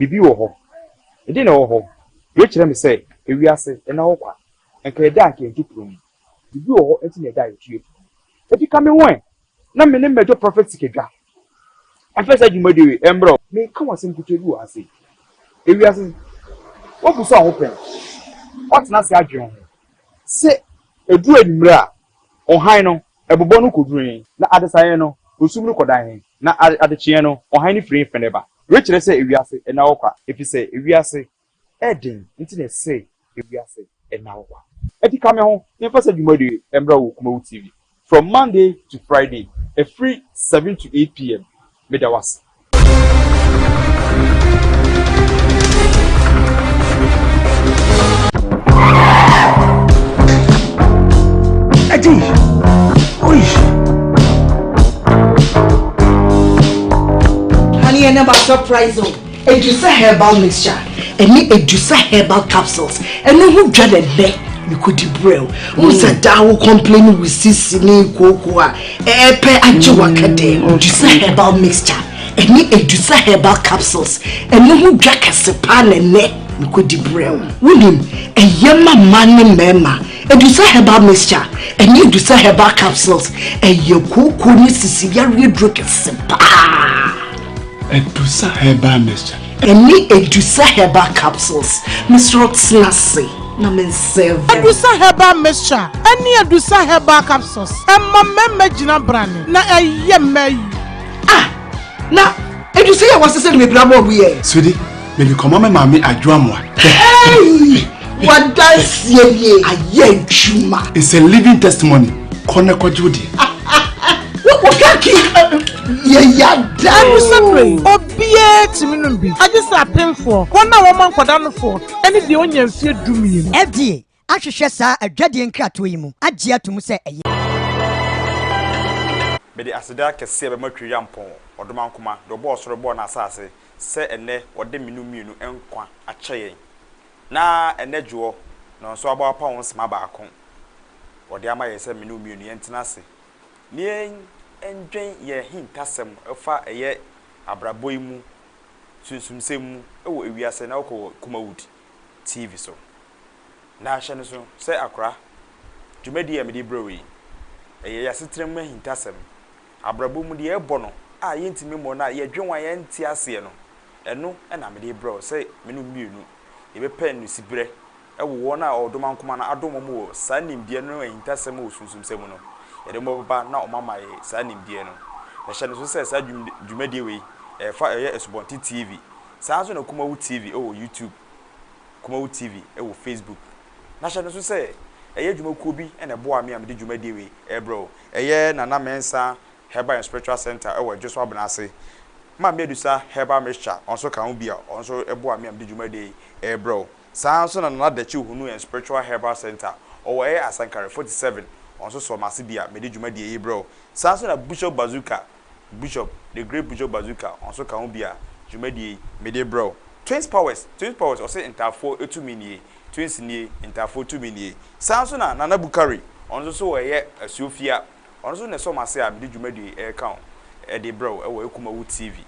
Biribi wɔ hɔ. Ɛdeɛn na ɛwɔ hɔ? Wei kyerɛ me sɛ ewiase nna hɔ kwa. Nka yɛda a nka yɛnto pono mu. Biribi wɔ hɔ nti na yɛda a yɛto yɛn pono mu. Enti ka me ho ɛ na me ne mmɛdwo Prophet Sikadwa mfa saa dwumadie wei mbrɛ wo. Mereka wo asɛm ketewa bi wɔ ha sei. Ewiase, woabu so a ho pɛn? Woatena ase adwene ho sɛ ɛduru anwummerɛ a, ɔhan no, ɛbobɔ no kɔduru he, na adesaeɛ no, osum no kɔda he, na adekyeɛ no, ɔhan no firi he fɛne ba? Wei kyerɛ sɛ ewiase nna hɔ kwa, efisɛ ewiase yɛ den nti na ɛsɛ ewiase nna hɔ kwa. Enti ka me ho na yɛmfa saa dwumadi yi mmra wɔ Kumawu TV from Monday to Friday ɛfiri 7 to 8 pm. Meda wo ase. Eddie! Oi! Honey, I never surprise you. Edusa herbal mixture ɛne Edusa herbal capsules ɛno ho dwa na ɛnɛ mekɔdi brɛ wo wo sɛ daa wo complain wo sisi ne kooko a ɛpɛ agye wakɛdɛ. Edusa herbal mixture ɛne Edusa herbal capsules ɛno ho dwa kɛse paa na ɛnɛ mekɔdi brɛ wo. Wonim ɛyɛ ma mma ne mmarima. Edusa herbal mixture ɛne Edusa herbal capsules ɛyɛ kooko ne sisi yareɛ duro kɛse paa. Edusa herbal mixture. Ɛne Edusa herbal capsules. Mesrɛ wo tena ase na me nsɛve. Edusa herbal mixture ɛne Edusa herbal capsules ɛma mmarima gyina brane na ɛyɛ mmaa yi. Ah! Na Edusa yi a wɔasesa no bebree ama ɔmo yɛ. Sweetie, mede kɔma me maame Adwoa Amoah. Hey! W'adanseɛ nie, ayɛ adwuma. It's a living testimony, kɔ na kɔgye wo deɛ. Wo kaki yɛ yada. Ɛno bere yi, obiara tumi nom bi, agye sɛ apemfoɔ, wɔn a wɔma nkwadaa nofoɔ, ne deɛ ɔnya mfeɛ dumienu. FDA ahwehwɛ saa adwadie nkratoɔ yi mu agye ato mu sɛ ɛyɛ. Mede aseda kɛseɛ bɛma Twereampɔn, Ɔdomankoma, deɛ ɔbɔɔ ɔsoro bɔɔ n'asase, sɛ ɛnnɛ ɔde me no mmienu nkwa akyɛ yɛn. Na ɛnnɛ dwoɔ, na ɔnso abɔ apa wo nsema baako, ɔde ama yɛn sɛ me ne wo mmienu yɛntena ase na yɛndwen yɛn ahintasɛm fa ɛyɛ abrabɔ yi mu sunsumsɛm mu wɔ ewiase na wokɔ wɔ Kumawood TV so. Na hyɛ no so sɛ akora, dwumadie a mede rebrɛ wo yi, ɛyɛ yɛn asetena mu ahintasɛm, abrabɔ mu deɛ ɛrebɔ no a yɛntumi mmɔ no a yɛdwen ho a yɛnte aseɛ no, ɛno na mede rebrɛ wo sɛ me ne wo mmienu yɛbɛpɛ nnusiberɛ wɔ wɔn a Ɔdomankoma no adom wɔn wɔ saa nimdeɛ no ahintasɛm wɔ sunsumsɛm mu no, yɛde wɔn bɛba na wɔama yɛn saa nimdeɛ no. Na hyɛ no nso sɛ saa dwumadie wei, ɛfa ɛyɛ Asubɔnten TV, saa ara nso na Kumawu TV wɔ YouTube, Kumawu TV wɔ Facebook. Na hyɛ no nso sɛ ɛyɛ adwumakuo bi na ɛboaa me a mede dwumadie wei rebrɛ wo. Ɛyɛ Nana Mensah Herbal and Spiritual Centre wɔ Adwoso Abena ase. Maame Adusa Herbal Mixture, ɔno nso ka ho bi a ɔno nso boa me a mede dwumadie yi rebrɛ wo. Saa ara nso na Nana Dakyi Ohunu and Spiritual Herbal Centre, ɔwɔ ɛyɛ Asankare 47, ɔno nso sɔ m'ase bi a mede dwumadie yi rebrɛ wo. Saa ara nso na Bishop Bazooka, Bishop, The Great Bishop Bazooka, ɔno nso ka ho bi a dwumadie yi mede rebrɛ wo. Twins Powers, Twins Powers, ɔse ntaafoɔ tumi nie, Twins nie, ntaafoɔ tumi nie. Saa ara nso na Nana Bukari, ɔno nso so wɔ ɛyɛ Asuofia, Ɔno nso na ɛsɔ m'ase a mede dwumadie yi reka wo de rebrɛ wo wɔ Ekumawu TV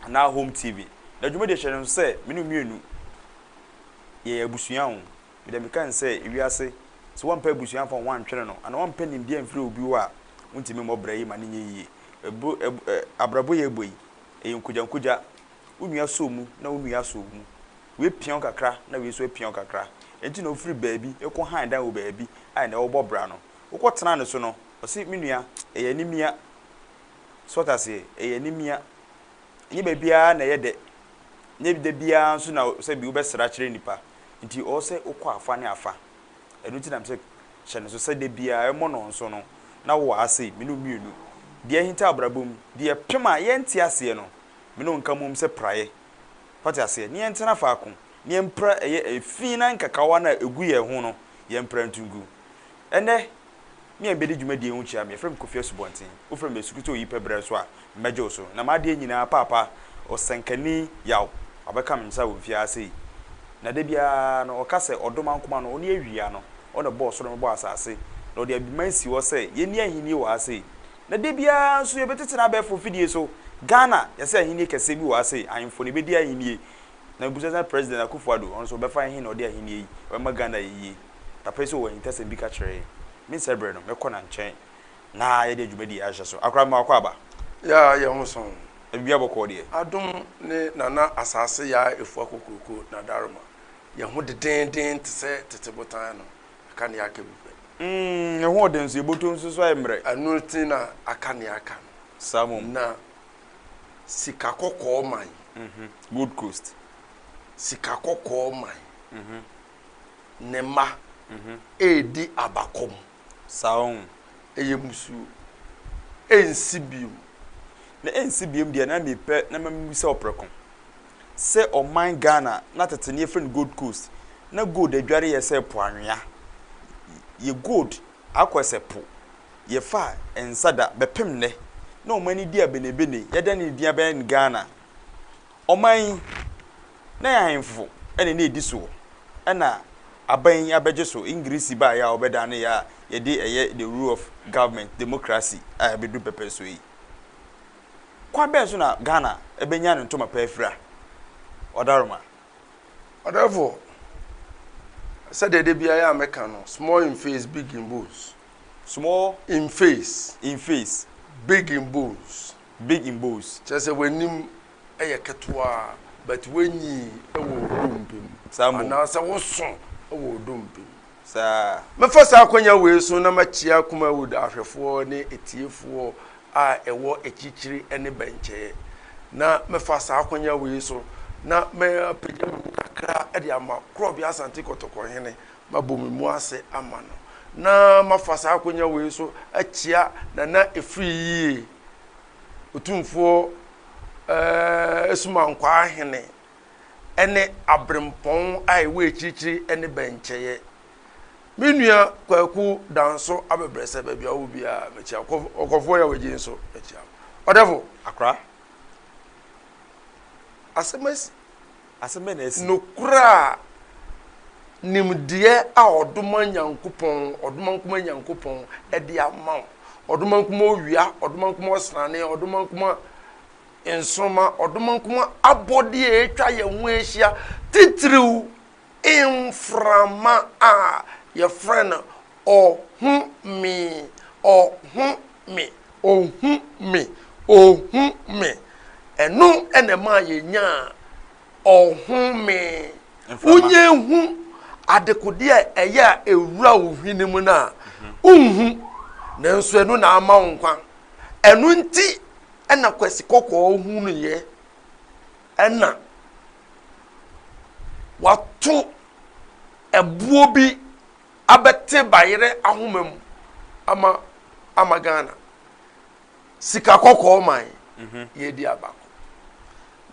anaa Home TV. Na dwumadie hyɛ no nso sɛ me ne wo mmienu yɛyɛ abusua o. Mede meka no sɛ ewiase sɛ woampɛ abusua amfa wo ho antwene no anaa woampɛ nimdeɛ amfiri obi hɔ a wontumi mmɔ bra yi ma no nyɛ yie. Ɛbo ɛb ɛ abrabɔ yi a ɛbɔ yi ɛyɛ nkogyankogya. Wo nua sɔ mu na wo nua asɔ wo mu. Wei pia wo kakra na wei nso apia wo kakra. Enti na wofiri baabi kɔ han dan wɔ baabi a ɛnɛ wobɔ bra no. Wokɔtenaa ne so no, ɔse, Me nua, ɛyɛ animia. So wate aseɛ? Ɛyɛ animia. Ɛnyɛ baabiara na ɛyɛ dɛ. Ɛnyɛ da biara nso na sɛbi wobɛsra akyerɛ nnipa. Nti ɔwɔ sɛ wokɔ afa ne afa. Ɛno nti na mesɛ hyɛ no so sɛ da biara ɛmmɔ nnɔnson no na wowɔ ha sei, me ne wo mmienu. Deɛ ahinta abrabɔ mu, deɛ ɛpem a yɛnte aseɛ no, me ne wo nka mmom sɛ praeɛ. Wate aseɛ? Ne yɛntena faako, ne yɛmpra ɛyɛ efi na nkakawa no a ɛgu yɛn ho no, yɛmpra nto ngu. Ɛnnɛ, me a mebɛdi dwumadie yi ho kyia me, yɛfrɛ me Kofi Asubɔnten. Wofrɛ me Asukuti Oyi Pɛ Berɛ nso a, mɛgye wo so. Na m'adeɛ nyinaa paapa, Ɔsɛnkani Yaw, wabɛka me nsa wɔ mfiase yi. Na da biara no, ɔka sɛ Ɔdomankoma no, ɔne awia no, ɔna ɔbɔɔ ɔsoro na ɔbɔɔ asase, na ɔde abiman si hɔ sɛ yɛnni ahennie wɔ ha sei. Na da biara nso yɛbɛtete no abɛɛfo mfidie so. Ghana, yɛsɛ ahennie kɛseɛ bi wɔ ha sei, ahemfo na ɛbɛdi ahennie. Na mebisa sɛ President Akufo Addo, ɔno nso ɔbɛfa he na ɔde ahennie yi ɔbɛma Ghana ayɛ yie? Papa yi sɛ ɔwɔ ahintasɛm bi ka kyerɛ yɛn. Mensɛe berɛ no, mɛkɔ na nkyɛn na yɛde adwumadie ahyɛ so. Akora mema wakɔ aba. Yaa yɛn ho sɔn. Na biribiara bɔkɔɔ deɛ? Adom ne Nana Asase Yaa Efua Kokroko Nadaroma. Yɛn ho dedeenden te sɛ tete botan no. Aka nea aka bi pɛ. Mm, ɛho ɔden nso, yɛbɔtɔ nso so ayɛ mmerɛ. Ɛno nti na aka nea aka no. Saa mmom. Na sika kɔkɔɔ man. Gold Coast. Sika kɔkɔɔ man. Ne mma redi abakɔm. Saa ɔn. Ɛyɛ musuo. Ɛnsi biom. Na ɛnsi biom deɛ na mepɛ na mabisa wo prɛko. Sɛ ɔman Ghana na tete no yɛfrɛ no Gold Coast, na gold adware yɛ sɛ po anwea. Yɛ gold akɔ sɛ po. Yɛfa nsa da bɛpem nnɛ na ɔman no di abenebene, yɛdane ne din abɛyɛ no Ghana. Ɔman yi, na yɛ ahemfo na na ɛdi soɔ, ɛna aban yi abɛgye so, Engiresi baeɛ a wɔbɛdane yɛ a yɛde ɛyɛ the rule of government, democracy a ɛbɛduru pɛpɛɛsoɔ yi. Kwan bɛn so na Ghana bɛnya ne ntoma pa afira? Ɔdaroma. Ɔdɛfo, sɛdeɛ da biara yɛ a meka no, small in face, big in bones. Small. In face. In face. Big in bones. Big in bones. Kyerɛ sɛ w'anim yɛ ketewa but w'anyi wɔ odompe mu. Saa mmom. Anaasɛ woso wɔ odompe mu. Saa. Mɛfa saa akwanya wei so na makyia Kumawood ahwɛfoɔ ne atiefoɔ a ɛwɔ akyirikyiri ne bɛnkyɛɛ. Na mɛfa saa akwanya wei so na mapagya me mu kakra de ama Korɔbea Asante Kɔtɔkɔ Hene, mabɔ me mu ase ama no. Na mafa saa akwanya wei so akyia Nana Efiri Yie, Otumfoɔ eh, Asumankwaa Hene ne aberempɔn a ɛwɔ akyirikyiri ne bɛnkyɛeɛ. Me nua Kwaku Danso abɛbrɛsɛ baabi a wɔ biara mekyia wo. Ɔkɔfoɔ yɛ wagyi nso mekyia wo. Ɔdɛfo. Akora. Asɛm asi. Asɛm bɛn na asi? Nokorɛ a nimdeɛ a ɔdoma Nyankopɔn, ɔdomankoma Nyankopɔn de ama wo. Ɔdomankoma owia, ɔdomankoma ɔsrane, ɔdomankoma nsoromma, ɔdomankoma abɔdeɛ a atwa yɛn ho ahyia, titiriw mframa a yɛfrɛ no ɔhome, ɔhome, ɔhome, ɔhome. Ɛno na ɛmaa yɛnyaa ɔhome. Wonya hu adekodeɛ a ɛyɛ a ɛwura wo hwene mu no a, wonhu, nanso ɛno na ama wo nkwa. Ɛno nti na Kwasi Kɔkɔɔ hunuiɛ ɛna wato ɛboɔ bi abɛte bayerɛ ahoma mu ama ama Ghana sika kɔkɔɔ man mhm. yɛdi abako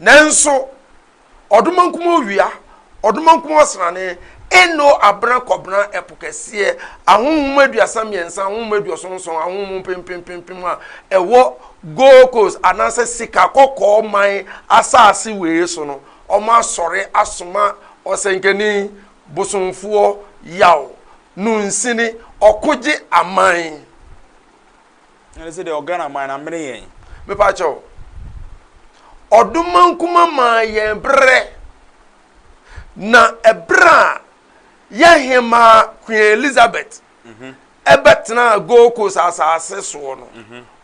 nanso Ɔdomankoma owia, ɔdomankoma ɔsrane, eno abena kɔbena ɛpo kɛseɛ, ahonhom 33, ahonhom 77, ahonhom mpempempempem a ɛwɔ Gold Coast anaasɛ sika kɔkɔɔ man asase wei so no, wɔn asɔre asoma ɔsɛnkani, bosomfoɔ, yaw, nunsini, ɔkogye aman. Ɛne sɛ deɛ ɔGhana man no amene yɛn. Mepa kyɛw, Ɔdomankoma maa yɛn berɛ, na ɛberɛ a yɛn hemaa Queen Elizabeth ɛbɛtenaa Gold Coast asase soɔ no,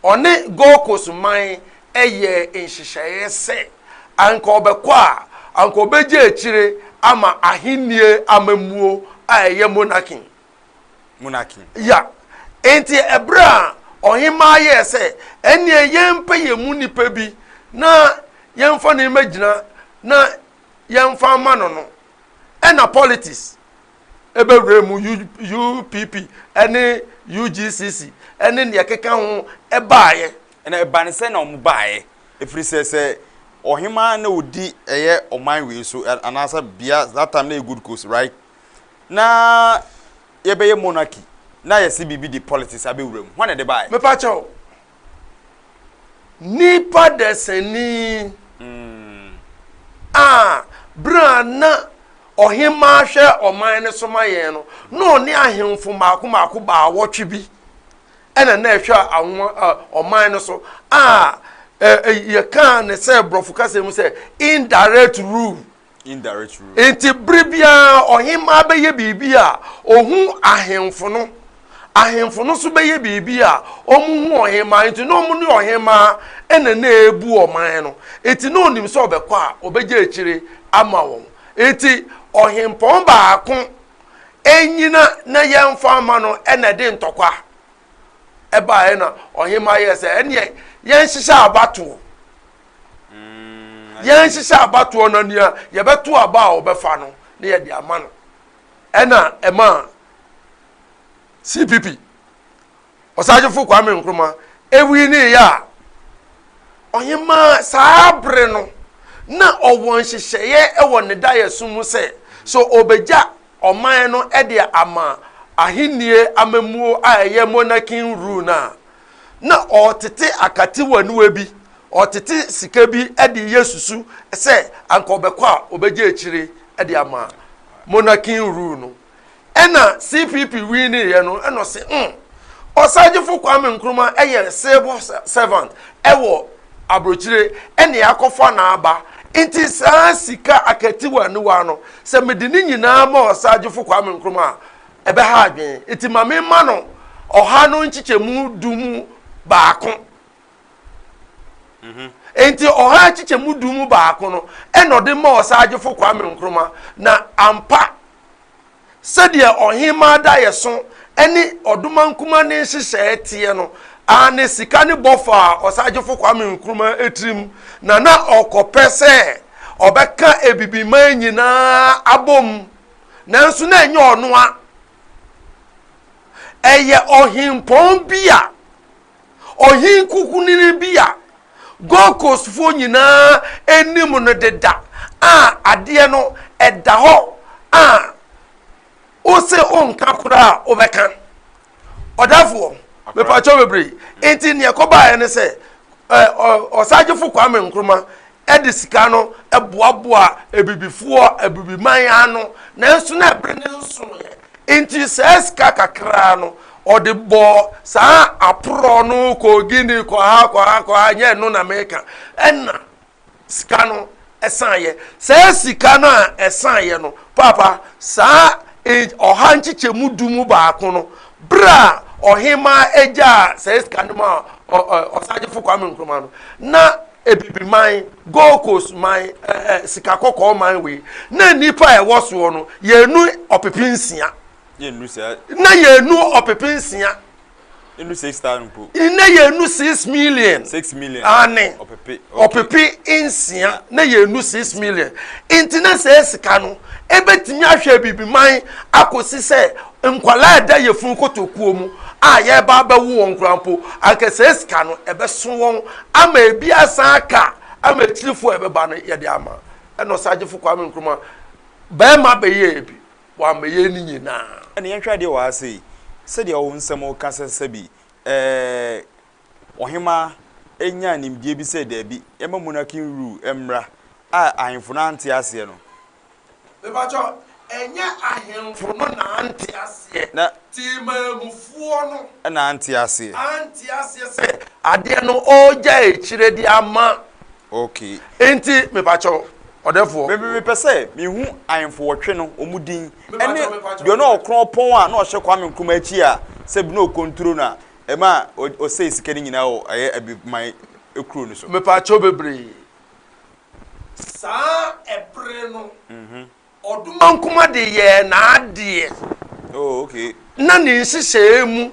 ɔne Gold Coast man ɛyɛɛ nhyehyɛeɛ sɛ anka ɔbɛkɔ a, anka ɔbɛgya akyire ama ahennie amammuo a ɛyɛ monarchy. Monarchy. Ya. Enti ɛberɛ a ɔhemmaa yɛɛ sɛ, ɛnneɛ yɛmpɛ yɛn mu nipa bi na yɛmfa no mmɛgyina na yɛmfa mma no no, ɛna politics ɛbɛwura mu, UPP ɛne UGCC ɛne deɛ ɛkeka ho ɛbaeɛ. Ɛna ɛba ne sɛ na wɔn baeɛ, ɛfiri sɛ sɛ ɔhemmaa na ɔdi ɛyɛ ɔman wei so anaasɛ bea that time na ɛyɛ Gold Coast right? Na yɛbɛyɛ monarchy na yɛse biribi de politics abɛwura mu. Hwan na ɛde baeɛ? Mepa kyɛw, nipa dasani a berɛ a na ɔhemaa hwɛ ɔman no so ma yɛn no, na ɔne ahemfo mmaako mmaako baawɔtwe bi ɛna na ɛhwɛ ahoma ɔman no so a Yɛkaa ne sɛ borɔfo kasa mu sɛ indirect rule. Indirect rule. Nti bere biara ɔhemmaa bɛyɛ biribi a, ɔhu ahemfo no. Ahemfo no nso bɛyɛ biribi a, wɔhu ɔhemmaa. Nti na wɔn ne ɔhemmaa na na ɛrebu ɔman no. Nti na ɔnim sɛ ɔbɛkɔ a, ɔbɛgya akyire ama wɔn. Nti ɔhempɔn baako nnyina na yɛmfa mma no na ɛde ntɔkwa ɛbaeɛ na ɔhemmaa yɛɛ sɛ ɛneɛ yɛnhyehyɛ abatoɔ. Yɛnhyehyɛ abatoɔ na nea yɛbɛto aba a ɔbɛfa no na yɛde ama no. Ɛna ɛmaa CPP Ɔsagyefo Kwame Nkrumah ewiniiɛ a ɔhemaa saa bere no na ɔwɔ nhyehyɛeɛ wɔ ne daeɛso mu sɛ sɛ ɔbɛgya ɔman no de ama ahennie amammuo a ɛyɛ monarchy rule no a, na ɔretete akatewaniwa bi, ɔretete sika bi de reyɛ susu sɛ anka ɔbɛkɔ a ɔbɛgya akyire de ama monarchy rule no. Ɛna CPP winiiɛ no, ɛna ɔse mm, Ɔsagyefo Kwame Nkrumah yɛ civil servant wɔ aburokyire ɛna yɛakɔfa n'aba nti saa sika akatiwaniwa no sɛ mede ne nyinaa ma Ɔsagyefo Kwame Nkrumah a ɛbɛha adwene nti ma memma no ɔha no nkyekyɛmu du mu baako. Nti ɔha nkyekyɛmu du mu baako no ɛna ɔde ma Ɔsagyefo Kwame Nkrumah na ampa Sɛdeɛ ɔhemmaa daeɛso ne ɔdomankoma ne nhyehyɛeɛ teɛ no, aane, sika ne bɔ faa Ɔsagyefo Kwame Nkrumah tirim, na na ɔkɔpɛ sɛ ɔbɛka Abibiman nyinaa abom, nanso na ɛnyɛ ɔno a. Ɛyɛ ɔhempɔn bi a, ɔhen kukunini bi a Gold Coastfoɔ nyinaa anim no deda a adeɛ no ɛda hɔ a wose wonka koraa a wobɛka. Ɔdafoɔ, mepakyɛw bebree. Nti nea ɛkɔbaeɛ ne sɛ Ɔsagyefo Kwame Nkrumah de sika no boaboa abibifoɔ abibiman ano nanso na ɛbere no nsoeɛ nti saa sika kakraa no ɔde bɔɔ saa aporɔ no kɔ Guinea kɔ ha kɔ ha kɔ ha nyɛ ɛno na meka ɛna sika no ɛsaeɛ saa sika no a ɛsaeɛ no paapa saa ɔha nkyekyɛmu du mu baako no berɛ a ɔhemaa agyaa saa sika no ma ɔsagyefo Kwame Nkrumah no na Abibiman, Gold Coast man, ɛɛ sika kɔkɔɔ man wei, na nnipa a ɛwɔ soɔ no, yɛnnu ɔpepe nsia. Yɛnnu saa. Na yɛnnu ɔpepe nsia. Yɛnnu 6,000 mpo. Na yɛnnu 6 million. 6 million. Ane. Ɔpepe. Ɔpepe nsia na yɛnnu 6 million. Nti na sɛ sika no ebetumi ahwɛ Abibiman akɔsi sɛ nkwalaa ɛda yɛfunu kotokuo mu a yɛreba abɛwo wɔn koraa mpo, anka sɛ sika no ɛbɛso wɔn ama ebi asan aka ama akyirifoɔ a ɛbɛba no yɛde ama. Ɛna Ɔsagyefo Kwame Nkrumah bɛrima bɛyɛ bi wammɛyɛ ne nyinaa. Ɛna yɛnhwɛ adeɛ wɔ ha sei, sɛdeɛ wo nsɛm ka sɛ sɛbi ɔhemaa nyaa nimdeɛ bi sɛ daabi, yɛmma monarchy rule mmra a ahemfo no ante aseɛ no. Mepakyɛw, ɛnyɛ ahemfo no na ante aseɛ, Na. Temanmufoɔ no. Na ante aseɛ. Ante aseɛ sɛ adeɛ no ɔregya akyire de ama. Okay. Enti mepakyɛw, ɔdɛfoɔ. Me me mepɛ sɛ mehu ahemfo wɔtwe no wɔn din ɛne deɛ na ɔkorɔn pɔn a na ɔhyɛ Kwame Nkrumah akyi a sɛ bi na ɔkontro no a ɛma ɔsɛe sika no nyinaa wɔ ɛyɛ Abiman kuro no so. Mepakyɛw bebree. Saa ɛbere no, Ɔdomankoma de yɛɛ n'adeɛ. Oh, okay. Na ne nhyehyɛeɛ mu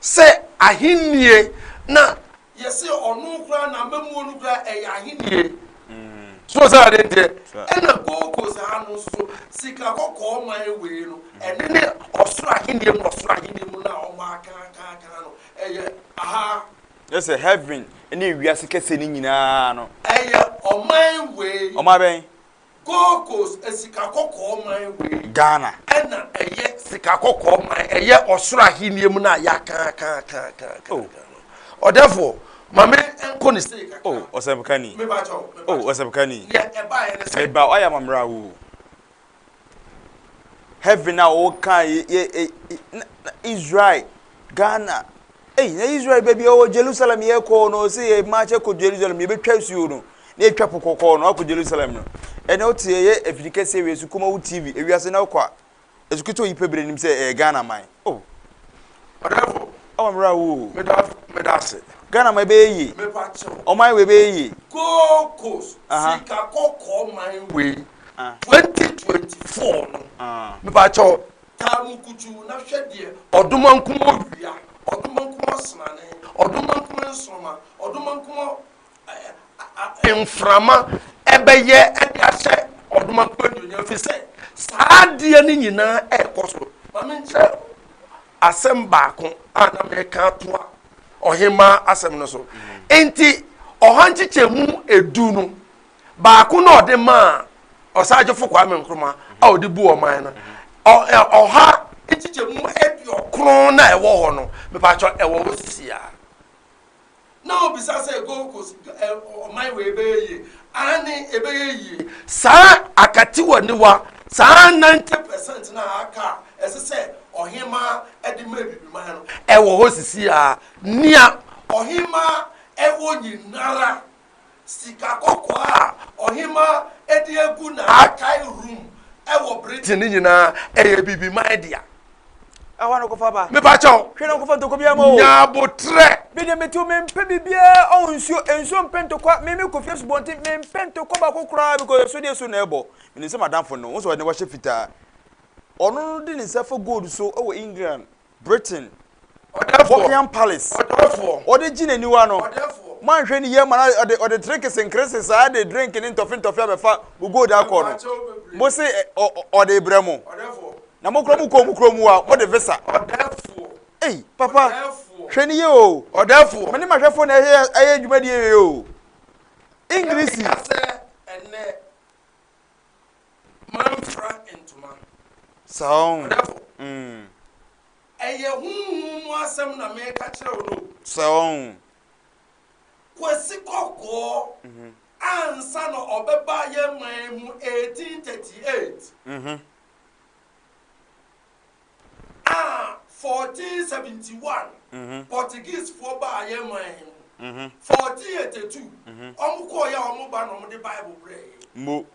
sɛ ahennie na. Yɛse ɔno koraa n'amammuo no koraa ɛyɛ ahennie. So sɛ ade nteɛ? Ɛna Gold Coast ha no nso sika kɔkɔɔ man wei no, ɛne ne ɔsoro ahennie mu ɔsoro ahennie mu no a wɔn aka aka aka no ɛyɛ aha. Yɛ sɛ heaven ne wiase kɛseɛ no nyinaa no. Ɛyɛ ɔman wei. Ɔman bɛn? Gold Coast, sika kɔkɔɔ man wei. Ghana. Ɛna ɛyɛ sika kɔkɔɔ man, ɛyɛ ɔsoro ahennie mu no a yɛaka aka aka aka aka Oh. no. Ɔdɛfoɔ, ma me nkɔ ne sei kakra. Oh, ɔsɛmpakani. Mepa kyɛw, mepa Oh, kyɛw. ɔsɛmpakani. Nea ɛbaeɛ ne sɛ. Meba, wayɛ amammerɛ awo. Heaven a wɔka yɛ yɛ na Israel, Ghana. Ei, na Israel baabi a ɔwɔ Jerusalem yɛkɔ no, ɔsɛ yɛ march kɔ Jerusalem, yɛbɛtwa asuo no, na yɛtwa po kɔkɔɔ no akɔ Jerusalem no. Ɛnɛ wote ɛyɛ afidi kɛseɛ wei so Kumawu TV, ewiase na wokɔ a, ɛso ketewa yi pɛ berɛ nim sɛ ɛyɛ Ghana man. Oh. Ɔdɛfo. Ɔma mmerɛ awo o. Meda meda ase. Ghana man ɛbɛyɛ yie. Mepa kyɛw. Ɔman wei ɛbɛyɛ yie. Gold Coast, sika kɔkɔɔ man wei, 2024 no, mepa kyɛw, Taa mu kutuu na hwɛ deɛ ɔdomankoma owia, ɔdomankoma ɔsrane, ɔdomankoma nsoromma, ɔdomankoma mframa ɛbɛyɛ de ahyɛ ɔdomankoma anuonyam ɛfiri sɛ saa adeɛ no nyinaa ɛrekɔ so. Ma menkyerɛ asɛm baako a na meka atoa ɔhemmaa asɛm no so. Enti ɔha nkyekyɛmu edu no Baako na ɔde maa Ɔsagyefo Kwame Nkrumah a ɔde bu ɔman no. Ɔha nkyekyɛmu aduokron na ɛwɔ hɔ no, mepakyɛ ɛwɔ hɔ sisi a. Na obisa sɛ Gold Coast ɔman wei ɛbɛyɛ yie? Aane, ɛbɛyɛ yie. Saa akatewaniwa, saa 90% no a aka a ɛsɛ sɛ ɔhemaa de ma Abibiman no, ɛwɔ hɔ sisi a. Nea ɔhemaa ɛwɔ nyinara Sika kɔkɔɔ a ɔhemmaa de agu n'archive room wɔ Britain no nyinaa, ɛyɛ Abibiman dea. Ɛhɔ na kɔfa ba. Mepa kyɛw. Hwɛ na kɔfa ntɔkwa biara ma o. Nya abotrɛ. Me deɛ mete mempɛ biribiara ɔho nsuo nsuo mpɛ ntɔkwa me me kɔ fie asubɔnten mempɛ ntɔkwa baako koraa because ɛso deɛ so na ɛbɔ menim sɛ madamfo no wo sɛ ɔde wahyɛ fitaa ɔno no de ne nsa fa gold so wɔ England Britain, Buckingham Palace, ɔde gye n'aniwa no, moanhwɛ ne yie ama no ɔde ɔde trekese nkrese saa de drink ne ntɔfe ntɔfe abɛfa mo gold akɔ no, mo se ɔde brɛ mo, na mo kura mo kɔ mo kuro mu a mo de visa. Ei, papa, hwɛ ne yie o. Me ne mahwɛfoɔ na ɛyɛ ɛyɛ dwumadie yie o. English. Mamfira ntoma. Saa ɔn. Ɔdɛfo. Mm. Ɛyɛ honhom mu asɛm na meka kyerɛ wo no. Saa ɔn. Kwasi Kɔkɔɔ ansa na ɔbɛba yɛn man mu 1838. A 1471 Portuguesefoɔ baa yɛn man mu. 1482 wɔn kɔɔ yɛ a wɔn ba na wɔn de Bible brɛɛ yɛn. Mo.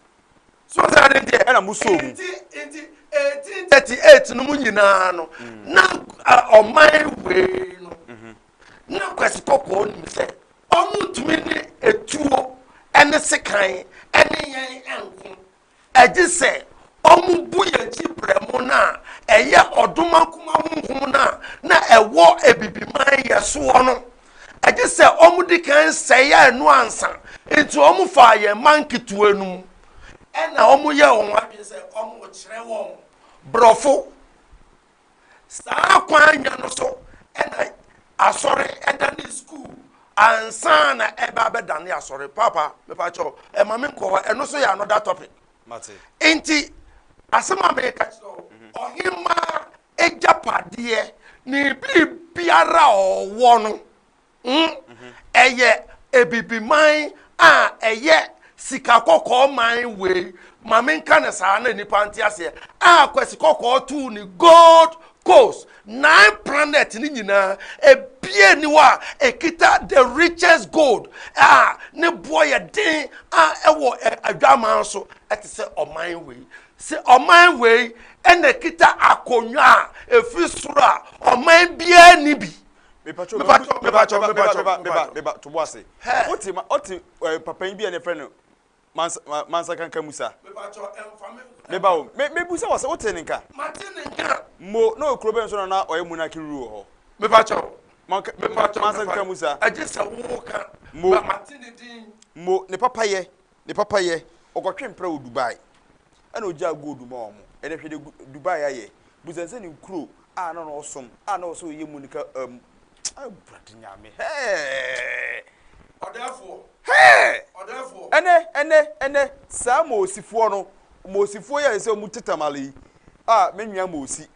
So sɛ ade deɛ. Ɛna mo soo mu. Nti nti 1838 no mu nyinaa no na ɔman wei no na Kwasi Kɔkɔɔ nim sɛ wɔn ntumi ne etuo ɛne sekan ɛne yɛn ɛnko. Ɛgye sɛ wɔbu yɛn akyi prɛmo no a ɛyɛ ɔdomankoma honhom no a na ɛwɔ Abibiman yɛ soɔ no. Ɛgye sɛ wɔdi kan sɛe ɛno ansa. Enti wɔfaa yɛn mma nketewa no mu ɛna wɔyɛɛ wɔn adwene sɛ wɔrekyerɛ wɔn Borɔfo. Saa kwan nya no so na asɔre dane sukuu ansa na ɛba abɛdane asɔre. Paapa, mepa kyɛw, ɛma me nkɔ hɔ, ɛno so yɛ another topic. Nti, asɛm a meka kyerɛ wo, ɔhemaa agyapadeɛ ne biribiara a ɔwɔ no, Hmm? Ɛyɛ Abibiman a ɛyɛ sika kɔkɔɔ man wei. Ma menka no saa na nnipa nte aseɛ. A Kwasi Kɔkɔɔ tuu ne Gold Coast, nine planet ne nyinaa, ebie ni hɔ a ekita the richest gold a ne boɔ yɛ den a ɛwɔ adwaman so ɛte sɛ ɔman wei. Sɛ ɔman wei ɛna ekita akonnwa a efiri soro a ɔman biara ni bi. Mepacho, Mepacho, mepacho, meba, mepacho, meba, meba, mepacho. meba, to bo ase. Hɛ. Wote ma, ɔte eh, papa yi bi a ne frɛ no Mansa, ma, Mansa Kanka Musa. Mepacho, ɛmfa me. Meba o, me, mebusa wɔ sɛ wote ne nka. Mate ne nka. Mo, na ɔyɛ kuro bɛn so na na ɔyɛ monarchy rule wɔ hɔ? Mepacho, Manka, mepacho, Mansa Kanka mepacho. Musa. Ɛgye sɛ woka. Mo. Ba mate ne din. Mo, ne papayɛ, ne papayɛ, ɔkɔtwe mpra wɔ Dubai. Ɛna ogyaa gold maa wɔn. Ɛnɛ hwɛ deɛ Dubai ayɛ. Busa no sɛ ne kuro a na ɔsom a na ɔsɛ ɔyɛ mu nika um, Awurade Nyame hɛɛ. Ɔdɛɛfoɔ. Hɛɛ. Ɔdɛɛfoɔ. Ɛnɛ ɛnɛ ɛnɛ saa Moosifoɔ no Moosifoɔ yi a ɛsɛ wɔn te Tamale yi a me nua Moosi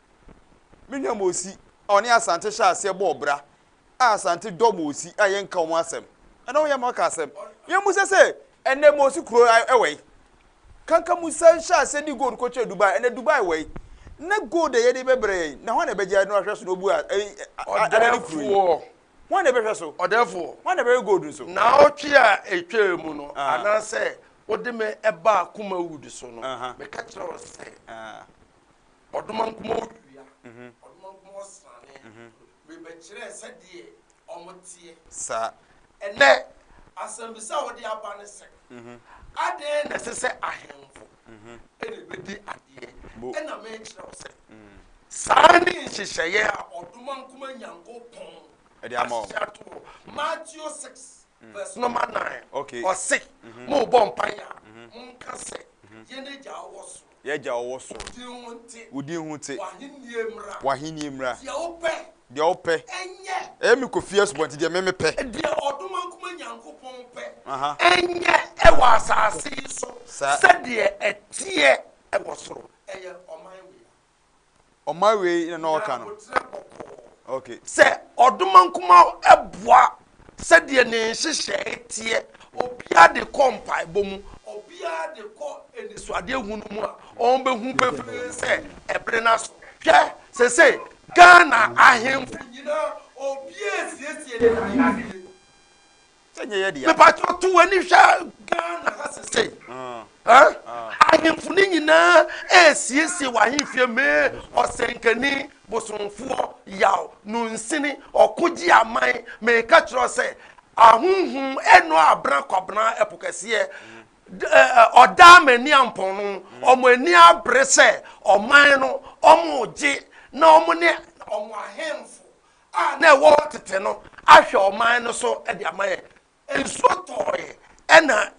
me nua Moosi a ɔne Asante hyɛ aseɛ bɔɔ bra a Asante dɔ Mosi a yɛnka wɔn asɛm. Ɛnɛ wo yɛ ma ɔka asɛm. Yɛn musa sɛ ɛnɛ Mosi kuro ɛwɔ yi. Kanka Musa nhyɛ aseɛ di gold kɔkyɛ Dubai. Ɛnɛ Dubai wɔ yi. Na gold a yɛde bɛbrɛ yɛn na hɔ na ɛbɛgye no ahwɛ so na obu a adane kuro yi. Ɔdɛɛfoɔ. Hwan na ɛbɛhwɛ so? Ɔdɛɛfoɔ. Hwan na ɛbɛhwɛ gold nso? Naawɔtwe a ɛtwaa mu no, anaasɛ wode me baa Kumawood so no, meka kyerɛɛ wo sɛ, Ɔdomankoma owia, ɔdomankoma ɔsrane, mebɛkyerɛɛ sɛdeɛ wɔteɛ. Saa. Ɛnnɛ, asɛmmisa a wode aba ne sɛ, Adɛn na ɛsɛ sɛ ahemfo na ɛbɛdi adeɛ? Ɛnna merekyerɛ wo sɛ, saa ne nhyehyɛeɛ a Ɔdomankoma Nyankopɔn ahyehyɛ ato hɔ. Matthew 6 verse number 9, ɔse, Morebɔ mpaeɛ a, monka sɛ, Yɛn Agya a wowɔ soro. Yɛn Agya a ɔwɔ soro. Wo din ho nte. Wo din ho nte. W'ahennie mmra. W'ahennie mmra. Deɛ wopɛ. Deɛ wopɛ. Ɛnyɛ. Ɛyɛ me Kofi Asubɔnten deɛ me mepɛ. Deɛ Ɔdomankoma Nyankopɔn pɛ. Ɛnyɛ wɔ asase yi so. Sɛdeɛ ɛteɛ wɔ soro. Ɛyɛ ɔman wei a. Ɔman wei na na ɔka no. Nya aboterɛ bɔkɔɔ. Okay. Sɛ ɔdomankoma boa sɛdeɛ ne nhyehyɛe teɛ, obiara de kɔ mpaebɔ mu, obiara de kɔ anisoadehunu mu a, wɔbɛhu pefee sɛ ɛbere no aso. Hwɛ, seesei Ghana ahemfo nyinaa, obiara resiesie ne ahemfie. Sɛ nyɛ yɛ dea. Mepakyɛw to w'ani hwɛ Ghana ha sesei. Ahemfo no nyinaa ɛresiesie wɔ ahemfie mee ɔsɛnkani, bosomfoɔ, yaw, nunsini, ɔko gye aman. Meka kyerɛ wo sɛ ahonhom ɛnɔ abena kwabena ɛpo kɛseɛ ɔdaa m'ani ampɔn no wɔn ani abere sɛ ɔman no wɔn gye na wɔn ne wɔn ahemfo a na ɛwɔ hɔ tete no ahwɛ ɔman no so de ama yɛn. Nsuo tɔɔe ɛna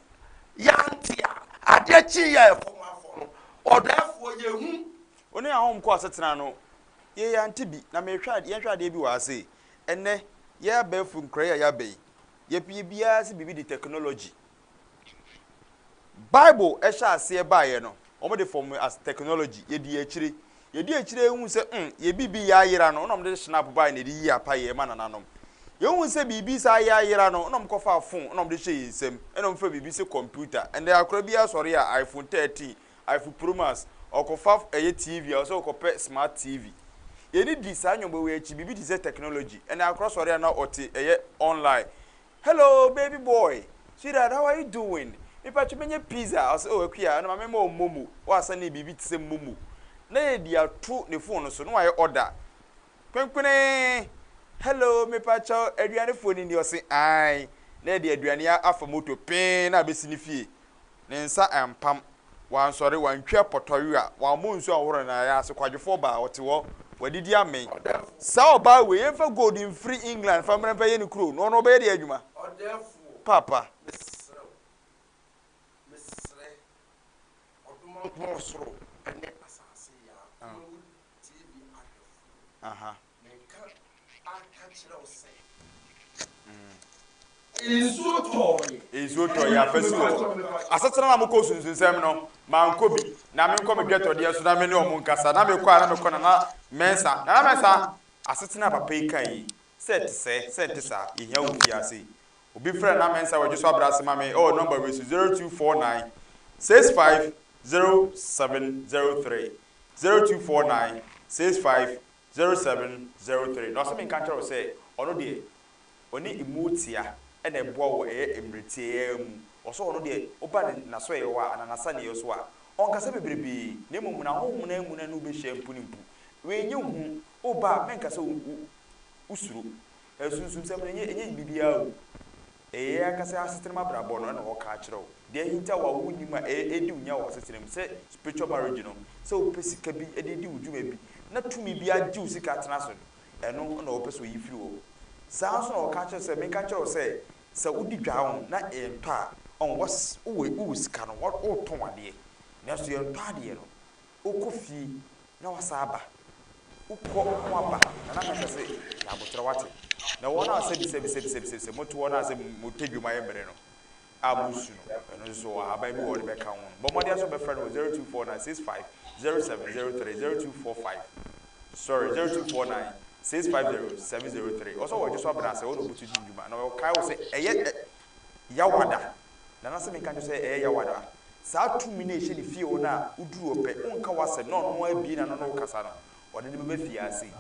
yɛante a, adeɛ kyeeɛ a ɛfam afɔ no, ɔdɛɛfoɔ yɛhu. Wo ne ahom kɔ asetena no, yɛ yɛante bi, na mehwɛ adeɛ, yɛnhwɛ adeɛ bi wɔ ha sei, ɛnnɛ, yɛ abɛɛfo nkura yi a yɛaba yi, yɛpɛ biara sɛ biribi de technology. Bible hyɛ aseɛ baeɛ no, wɔn de fam as technology, yɛdi akyire. Yɛdi akyire hu sɛ mm, yɛ biribi yɛ ayera no, na wɔn de snap baeɛ na yɛde yi apaeɛ ma nananom. Yɛhu sɛ biribi saa yɛ ayera no, na wɔn kɔfaa phone na wɔn de hyɛ yɛn nsam, ɛna wɔn fɛ biribi sɛ computer. Ɛnɛ akora bi asɔre a iPhone 13, iPhone Pro Max, ɔkɔfa ɛyɛ TV a ɔsɛ ɔkɔpɛ smart TV. Yɛni di saa nneɛma wei akyi, biribi te sɛ technology. Ɛnɛ akora sɔre a na ɔte ɛyɛ online. Hello baby boy, sweetheart how are you doing? Me pakyɛ mɛnya pizza, ɔsɛ oh Akua ɛna ma me ma wo momo, w'asane biribi te sɛ momo na yɛde ato ne phone no so na wayɛ order, kwenkwenee, hello me pakyɛ aduane foɔ ni nie, ɔse ae, na yɛde aduane afa moto pee na abɛsi ne fie, ne nsa ampam, wansɔre, wantwi apɔtɔyowa, wammɔ nsuo anhohoro ne nan ase, kwadwofoɔ baa, ɔte hɔ, wadidi amee. Saa ɔbaa wei, yɛmfa gold mfiri England mfa mmra mfa yɛ ne kuro, na ɔno ɔbɛyɛ deɛ adwuma? Ɔdɛɛfoɔ, Paapa. mesrɛ wo, mesrɛ, Ɔdomankoma ɔsoro ne asase Yah, Kumawu TV ahwɛfoɔ. Meka aka kyerɛ wo sɛ, nsuo tɔɔeɛ. Nsuo tɔeɛ, afasu wɔ hɔ. Asetena na mokɔ sunsunsɛm no, mankɔ bi. Na menkɔ me dwɛtɔdeɛ so na me ne wɔn nkasa. Na mekɔ a na mekɔ Nana Mensah. Nana Mensah, asetena a papa yi kae yi, sɛ ɛte sɛɛ, sɛ ɛnte saa, yɛhia wo fie ha sei. Obi frɛ Nana Mensah wɔ Dwoso Abrɛ ase ma me wɔ nɔmba wei so, 0249 65 0703, 0249 65 0703 Na ɔse menka nkyerɛ wo sɛ ɔno deɛ ɔne mmotia na ɛboa wɔ ɛyɛ mmerɛ tiaa mu. Ɔse ɔno deɛ woba ne n'asɔeɛ hɔ a anaa n'asaneɛ so a ɔnkasa bebrebee na mmom n'ahonhom no ara mu na ne wo bɛhyia mpu ne mpu. Wei nyɛ hu, woba a menka sɛ wo suro. Sunsumsɛm no ɛnyɛ biribiara o. Ɛyɛ yɛn ankasa asetenam abrabɔ no na ɔka akyerɛ wo. Deɛ ahinta wo a wonnim a ɛredi wo nya wɔ asetena mu, sɛ spiritual marriage no, sɛ wopɛ sika bi de redi wo dwuma bi na tumi bi agye wo sika atena so no, ɛno na ɔpɛ sɛ ɔyi firi hɔ. Saa ara nso na ɔka kyerɛ wo sɛ, menka nkyerɛ wo sɛ, sɛ wodi dwa ho na ɛntɔ a, ɔn, wowɔ wowɔ sika no, woretɔn adeɛ, nanso yɛntɔ adeɛ no, Wokɔ fie na wasan aba. Wokɔ na waba. Nana Mensah se, Nya aboterɛ wate. Na wɔn a sɛbi sɛbi sɛbi sɛbi sɛbi sɛbi mote hɔ no a sɛ mote dwom ayɛ mmere no a mosu no, ɛno nso so ahaban bi wɔ hɔ de bɛka ho no. Bɔ mmɔden ara sɛ wobɛfrɛ no wɔ 0249 65 0703, 0245, sorry, 0249 650 703. Ɔsɛ ɔwɔ Dwoso Abena sɛ ɔna ɔbutu di dwuma na ɔkae wo sɛ ɛyɛ Yawada. Nana sɛ menka nkyerɛ wo sɛ ɛyɛ Yawada. Saa tumi no a ɛhyɛ ne fie hɔ no a woduru hɔ pɛ, wonka w'asɛm na ɔno ara bue n'ano ne wo kasa no, ɔde no bɛba fie ha sei.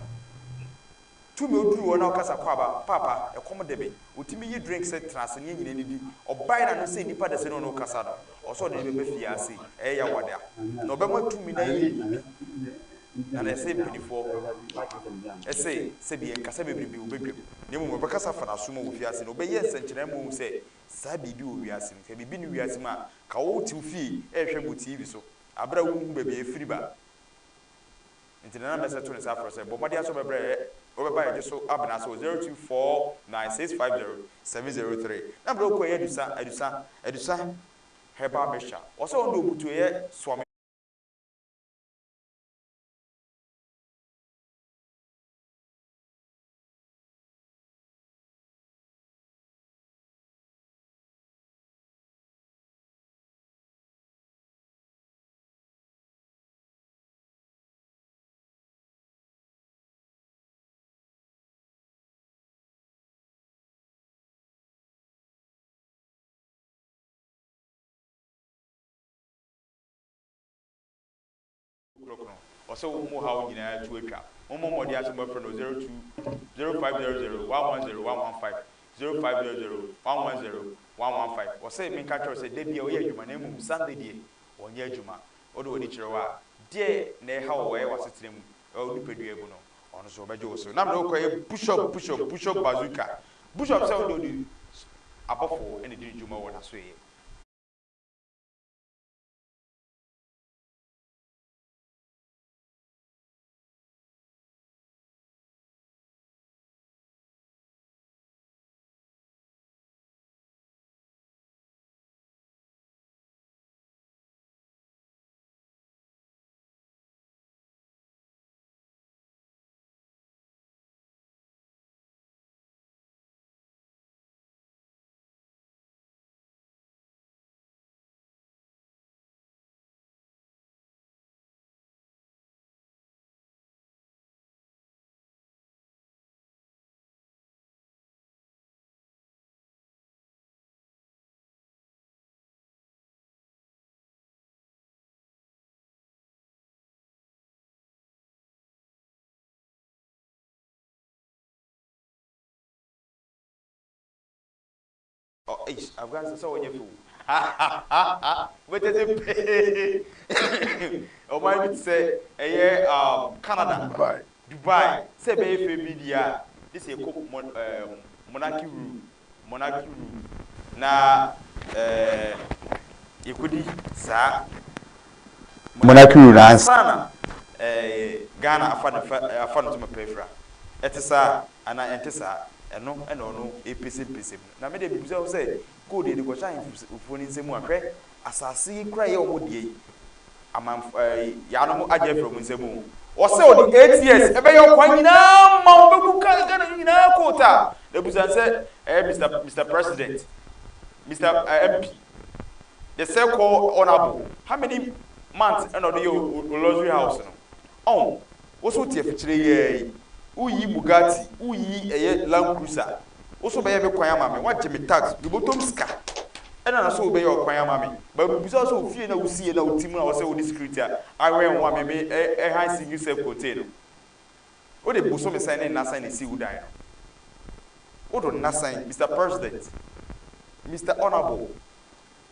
Tumi oduru hɔ na ɔkasa kwaaba, paapa, ɛkɔm de me. Otumi yi drink sɛ tena ase ne yɛn nyinaa nidi. Ɔbae n'ano sɛ nnipa dasani a ɔne wo kasa no, ɔsɛ ɔde no bɛba fie ase. Ɛyɛ yaw ada. Na ɔbɛma tumi no ayɛ biribi. Na na ɛsɛ mpanimfoɔ se sɛbi yɛnkasa bebrebe wɔ badwam, na mmom yɛbɛkasa afa n'aso mu wɔ fie ase, na ɔbɛyɛ nsɛnkyerɛnne ma wɔahu sɛ saa biribi wɔ wiase mu. Sɛ biribi nni wiase mu a, ka wote wo fie rehwɛ me wɔ TV so, bere a wunhu baabi a efiri ba. Nti Nana Mɛsɛ to ne nsa frɛ sɛ, bɔ mmɔden ara sɛ wobɛbrɛ yɛ, wobɛba yɛgye so abena ase wɔ 0249650703. Na mmerɛ wokɔ ɛyɛ Adusa, Adusa, Adusa Herbal Mixture. Ɔsɛ ɔno deɛ ɔbutu ɛyɛ Suame. Krokron. Ɔsɛ wo mo haw nyinaa tu atwa. Mommɔ mmɔden ara sɛ mobɛfrɛ no wɔ 02 0500 110 115, 0500 110 115. Ɔsɛ menka kyerɛ wo sɛ da biara ɔyɛ adwuma na mmom Sunday deɛ ɔnyɛ adwuma. Wode w'ani kyerɛ hɔ a, deɛ na ɛha wo wɔ w'asetena mu, wɔ wo nipadua mu no, ɔno nso ɔbɛgye wo so. Na mede wo kɔyɛ push up, push up, push up bazooka. Push up sɛ wode wode abɔfoɔ na ɛdi ne dwuma wɔ n'asoɛeɛ. Oh, eish, Afghanistan sɛ wɔnyɛ fɛ o. Wobɛtɛ sɛ pee. Ɔman bi te sɛ ɛyɛ um, Canada, Dubai. Dubai, sɛ ɛbɛyɛ fɛ bi deɛ a, gye sɛ yɛkɔ mon, eh, monarchy rule, monarchy rule, na eh, yɛkɔdi saa monarchy rule no ansa na eh, Ghana afa ne fa, afa ne ntoma pa afira. Ɛte saa anaa ɛnte saa? Ɛno na ɔno repɛsɛmpɛsɛ mu. Na me deɛ mebisa wo sɛ, gold yɛde kɔhyɛ ahemfo no nsam a, hwɛ, asase yi koraa ɛyɛ wɔn deɛ yi, amanfo ɛɛ yaanom agye afiri wɔn nsam o. Ɔsɛ ɔde 8 years ɛbɛyɛ ɔkwan nyinaa ma wɔn bɛgu Ghana nyinaa kootaa. Na ebusa sɛ ɛyɛ Mr Mr President, Mr MP, the so called honourable, how many months ɛna ɔde yɛ o luxury house no? Ɔn, wo so wote afikyire yi ara yi, woyi Bugatti, woyi ɛyɛ Land Cruiser, wo so bɛyɛ me kwan ama me, woagye me tax, me bɔtɔm sika ɛna na so wobɛyɛ ɔkwan ama me. But mebisa wo sɛ wo fie na wosie na wote mu a wɔsɛ wode security a awɛn wo a me me ɛhan single self contain no, wode bosome sɛn ne nna sɛn na esii wo dan no? Wodo nna sɛn, Mister President, Mister Honourable,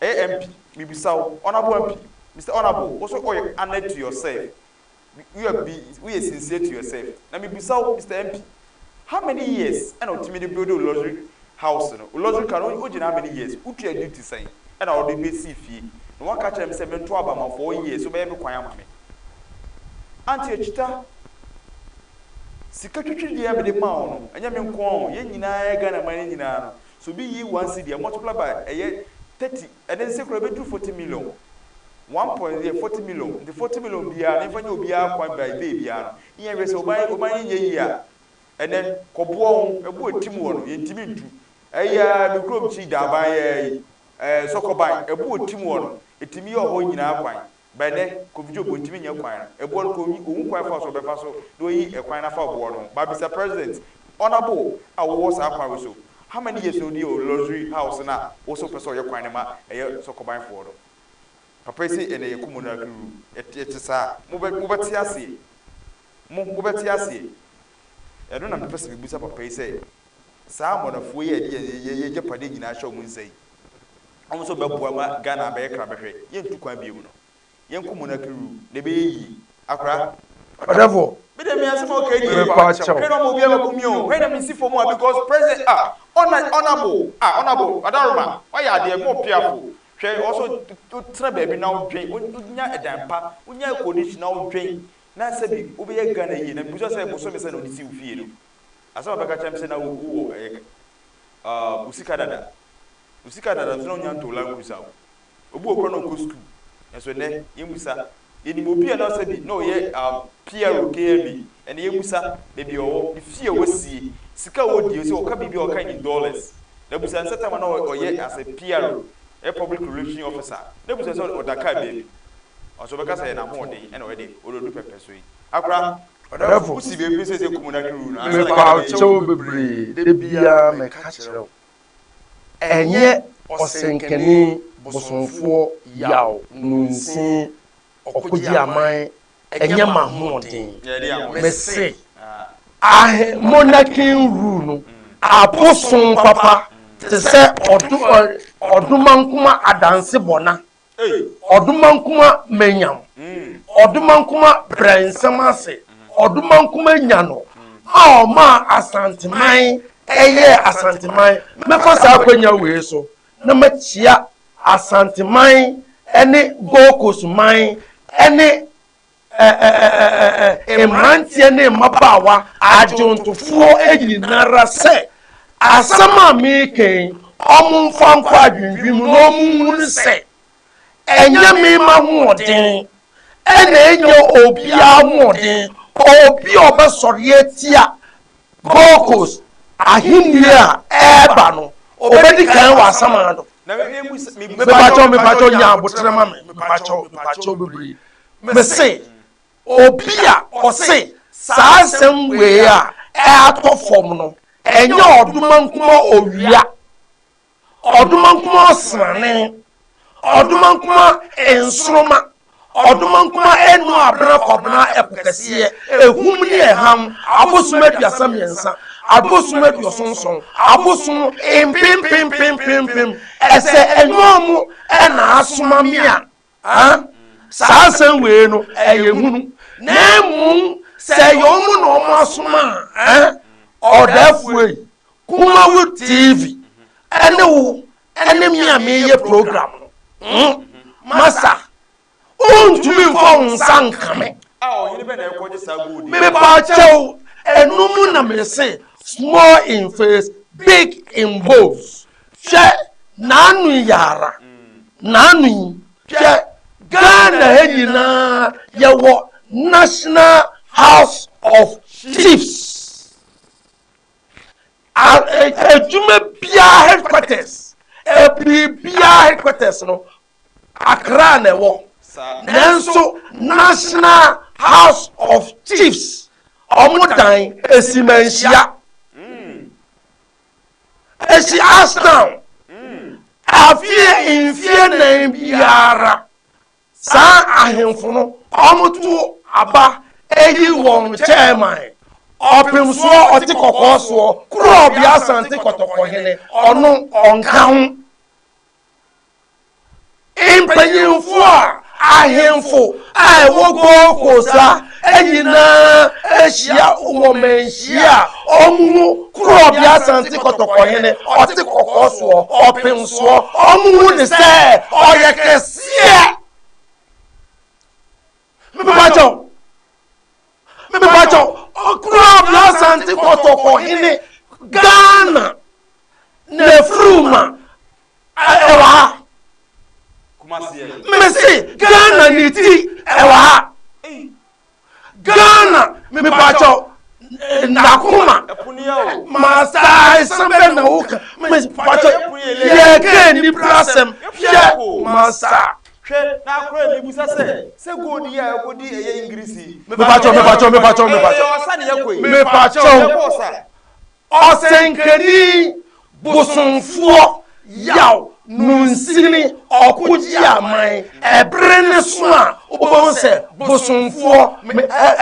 Ɛyɛ MP, mebisa wo, Honourable MP, Mister Honourable, wo so woyɛ honoured to yourself, you are be, woyɛ sincere to yourself, na mebisa wo, Mister MP, how many years ɛna wotumi de build wo luxury house no, wo luxury car no, wogyina how many years, wotua duty sɛn ɛna wode bɛsii fie, na woaka kyerɛ me sɛ mento aba ma 4 years wobɛyɛ me kwan ama me. Auntie Akyita, sika twitwi deɛ a mede maa wo no, ɛnyɛ me nko ara o, yɛn nyinaa yɛ Ghana man no nyinaa no, So obi yi 1 cedi a multiply by ɛyɛ 30, ɛnɛ sɛ koraa ɛbɛduru 40 million, one point yɛ 40 million. Nti 40 million biara ne nfa nyɛ obiara kwan by day biara no, yɛn hwɛ sɛ ɔman yi nyɛ yie a, ɛnɛ kɔboa ho ɛbo etim wɔ no, yɛntumi ntu. Ɛyɛ me kurom kyi daaban yɛ yi sɔkɔban ɛbo etim wɔ no, etimi yɛ ɔhɔ nyinaa kwan. Bɛnɛ Kofi Job ntumi nyɛ kwan no, ɛboɔ no kɔ ohu kwan fa so ɔbɛfa so na oyi ɛkwan nafa ɔboɔ no ho. But Mr President, Honourable a wowɔ saa kwan wei so, how many years na odi o luxury house na wo so pɛ sɛ ɔyɛ kwan no ma ɛyɛ sɔkɔbanfoɔ no? Papa yi sɛ ɛnɛ yɛ kɔ monarchy rule, ɛte saa, mobɛte aseɛ, mo mobɛte aseɛ. Ɛno na mepɛ sɛ mebisa papa yi sɛ, saa amɔnafoɔ yi a yɛde yɛn yɛn agyapadeɛ nyinaa ahyɛ wɔn nsa yi, wɔn nso bɛboa ma Ghana abɛyɛ krabɛhwɛ, yɛntu kwan bio no, yɛnkɔ monarchy rule na ɛbɛyɛ yie. Akora. Ɔdɛfo. Me deɛ me asɛm a ɔka yi deɛ, Mepa kyɛw. hwɛ na ɔma obiara bɛko mi o, hwɛ na mensi fam a because president ah, ɔna honourable ah honourable Adaroma wayɛ adeɛ mo piafo, hwɛ ɔsɔ wotena baabi na wodwen, wonya ɛdan pa, wonya air condition na wodwen Na sɛbi wobɛyɛ Ghana yie na mebisa sɛ bosome sɛn na wode si wo fie no? Asɛm a bɛka kyerɛ me sɛ na wowɔ ɛyɛ ah wo sika dada. Wo sika dada nso na wonya ntoo Land Cruiser o. Obi wɔ koraa na ɔkɔ sukuu nso ɛnnɛ yɛmmisa. Yɛnim obi a na sɛbi na ɔyɛ ah PRO KMA ɛnnɛ yɛmmisa baabi a ɔwɔ, ne fie a wasie, sika a ɔdie, ɔsɛ ɔka biribi a ɔka in dollars. Na bisa no sɛ time a na ɔyɛ as a PRO, ɛyɛ public relation officer, na bisa no sɛ ɔda car baabi. Ɔsɛ ɔbɛka sɛ ɛyɛ n'ahoɔden ɛna ɔyɛ de ɔredu pɛpɛ so yi. Akora, Ɔdɛfo. wosi baabi sɛ sɛ kum na kiri no ansa na Mepa Ghana wo bɛyɛ kyɛw yie. bebree, da biara meka kyerɛ wo. Ɛnyɛ ɔsɛnkani bosomfoɔ Yaw Nunsin ɔkogye aman, ɛnyɛ m'ahoɔden. Mese ahe monarchy rule no abosom papa te sɛ ɔdo ɔdomankoma adanse bɔna. Ɔdomankoma manyam, Ɔdomankoma brɛ nsɛm ase, Ɔdomankoma nya no a ɔmaa Asanteman yɛɛ Asanteman. Mɛfa saa akwanya wei so na makyia Asanteman ne Gold Coast man ne Mmeranteɛ ne mmabaawa adwontofoɔ nyinara sɛ asɛm a mereka yi wɔmfa nkɔ adwendwen mu na wɔnhunu sɛ ɛnyɛ me m'ahoɔden ɛna ɛnyɛ obiara ahoɔden. Obi a ɔbɛsɔre atia Gold Coast ahennie a ɛreba no, ɔbɛdi kan wɔ asamando. Mepakyɛw, mepakyɛw, nya aboterɛ ma me, mepakyɛw, mepakyɛw bebree. Mese, obi a ɔse saa nsɛm wei a ɛatɔ fam no, ɛnyɛ ɔdomankoma owia, ɔdomankoma ɔsrane, ɔdomankoma nsoroma, ɔdomankoma enu abena kwabena ɛpo kɛseɛ, ehum ne ɛham, abosom 33, abosom 77, abosom mpempempempempem, ɛsɛ ɛnyɛ ɔmo ɛna asoma me a. Ah, saa asɛm wei no ɛyɛ hunu na mmom sɛ ɛyɛ wɔn na wɔn asoma a eh, ɔdaafoɔ yi Kumawood TV ɛne wo ɛne me a meyɛ program no hmm, masa wontumi mfa wo nsa nka me mepa kyɛw ɛno mu na mese small in face big in bones Hwɛ n'ano yi ara, n'ano yi. Hwɛ Ghana ha nyinaa yɛwɔ National House of Chiefs. Adwuma biara headquarters, biribiara headquarters no Accra na ɛwɔ. Nanso National House of Chiefs, wɔn dan esi Manhyia. Esi Ashtown afie mfie nan biara saa ahemfo no wɔto aba eyi wɔn chairman ɔpemsoɔ ɔte kɔkɔɔ soɔ kuro ɔbea asante kɔtɔkɔhene ɔno ɔnka ho. Mpanyimfo a ahemfo a ɛwɔ Gold Coast ha nyinaa ahyia wɔ manhyia a wɔhu Korɔbea Asante Kɔtɔkɔhene, ɔte kɔkɔɔ soɔ, ɔpem soɔ, wɔhu ne sɛ ɔyɛ kɛseɛ. Mepakyɛw, mepakyɛw, Korɔbea Asante Kɔtɔkɔhene, Ghana, Nefruma, ɛwɔ ha. Mese Ghana ne ti ɛwɔ ha. Ghana mepakyɛw nakoma masa ɛsɛm bɛ na woka mepakyɛw yɛka nnipa asɛm hwɛ masa. Hwɛ na akora mi busa sɛ sɛ gold yi a ɛkɔdi ɛyɛ Ingirisi. Mepakyɛw mepakyɛw mepakyɛw mepakyɛw mepakyɛw. Ɔsɛnkani bosomfoɔ yaw nunsini ɔko gye aman ɛbere ne so a wobɛhu sɛ bosomfoɔ